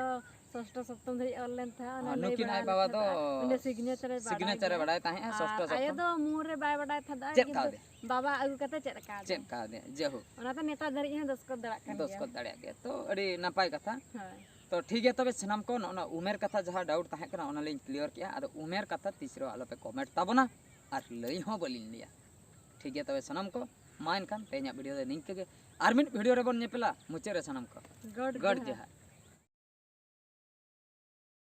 ᱥᱚᱥᱴᱚ ᱥᱚᱯᱛᱚᱢ ᱫᱷᱟᱹᱵᱤᱡ ᱚᱞ ᱞᱮᱱ ᱛᱟᱦᱮᱸᱫ, ᱚᱱᱟ ᱟᱨ ᱞᱟᱹᱭ ᱱᱩᱠᱤᱱ ᱵᱟᱲᱟ ᱟᱡ ᱵᱟᱵᱟ ᱞᱮᱠᱷᱟᱱ ᱫᱚ ᱫᱚ ᱟᱡ ᱩᱱᱤ ᱥᱤᱜᱽᱱᱮᱪᱟᱨ ᱮ ᱥᱤᱜᱽᱱᱮᱪᱟᱨ ᱮ ᱵᱟᱲᱟᱭ ᱛᱟᱦᱮᱸᱫ᱾ ᱵᱟᱲᱟᱭ ᱛᱟᱦᱮᱸᱫ, ᱟᱨ ᱥᱚᱥᱴᱚ ᱟᱭᱳ ᱥᱚᱯᱛᱚᱢ᱾ ᱫᱚ ᱢᱩᱨ ᱨᱮ ᱵᱟᱭ ᱵᱟᱲᱟᱭ ᱛᱟᱦᱮᱸᱫ, ᱪᱮᱫ ᱠᱤᱱᱛᱩ ᱠᱟᱣᱫᱮ? ᱵᱟᱵᱟ ᱟᱹᱜᱩ ᱠᱟᱛᱮ ᱪᱮᱫ ᱠᱟᱣᱫᱮ᱾ ᱪᱮᱫ ᱠᱟᱣᱫᱮ, ᱡᱟᱭᱦᱳᱠ᱾ ᱚᱱᱟᱛᱮ ᱱᱮᱛᱟᱨ ᱫᱷᱟᱹᱨᱤᱡ ᱦᱚᱸ ᱫᱚᱥᱠᱚᱛ ᱫᱟᱲᱮᱭᱟᱜ ᱠᱟᱱ ᱜᱮᱭᱟ᱾ ᱫᱚᱥᱠᱚᱛ ᱫᱟᱲᱮᱭᱟᱜ ᱜᱮᱭᱟ, ᱛᱚ ᱟᱹᱰᱤ ᱱᱟᱯᱟᱭ ᱠᱟᱛᱷᱟ᱾ ᱦᱳᱭ᱾ ᱛᱚ ᱴᱷᱤᱠ ᱜᱮᱭᱟ, ᱛᱚᱵᱮ ᱥᱟᱱᱟᱢ ᱠᱚ ᱱᱚᱜᱼᱚ ᱱᱚᱣᱟ ᱩᱢᱮᱨ ᱠᱟᱛᱷᱟ ᱡᱟᱦᱟᱸ ᱰᱟᱣᱩᱴ ᱛᱟᱦᱮᱸ ᱠᱟᱱᱟ, ᱚᱱᱟ ᱞᱤᱧ ᱠᱞᱤᱭᱟᱨ ᱠᱮᱜᱼᱟ᱾ ᱟᱫᱚ ᱩᱢᱮᱨ ᱠᱟᱛᱷᱟ ᱛᱤᱥ ᱨᱮᱦᱚᱸ ᱟᱞᱚᱯᱮ ᱠᱚᱢᱮᱱᱴ ᱛᱟᱵᱚᱱᱟ, ᱟᱨ ᱞᱟᱹᱭ ᱦᱚᱸ ᱵᱟᱹᱞᱤᱧ ᱞᱟᱹᱭᱟ᱾ ᱴᱷᱤᱠ ᱜᱮᱭᱟ, ᱛᱚᱵᱮ ᱥᱟᱱᱟᱢ ᱠᱚ, ᱢᱟ ᱮᱱᱠᱷᱟᱱ ᱛᱮᱦᱮᱧᱟᱜ ᱵᱷᱤᱰᱤᱭᱳ ᱫᱚ ᱱᱤᱝᱠᱟᱹ ᱜᱮ᱾ ᱟᱨ ᱢᱤᱫ ᱵᱷᱤᱰᱤᱭᱳ ᱨᱮᱵᱚᱱ ᱧᱮᱯᱮᱞᱟ ᱢᱩᱪᱟᱹᱫ ᱨᱮ ᱥᱟᱱᱟᱢ ᱠᱚ᱾ ᱜᱚᱰ ᱜᱚᱰ ᱡᱚᱦᱟᱨ᱾ ᱡᱚᱦᱟᱨ᱾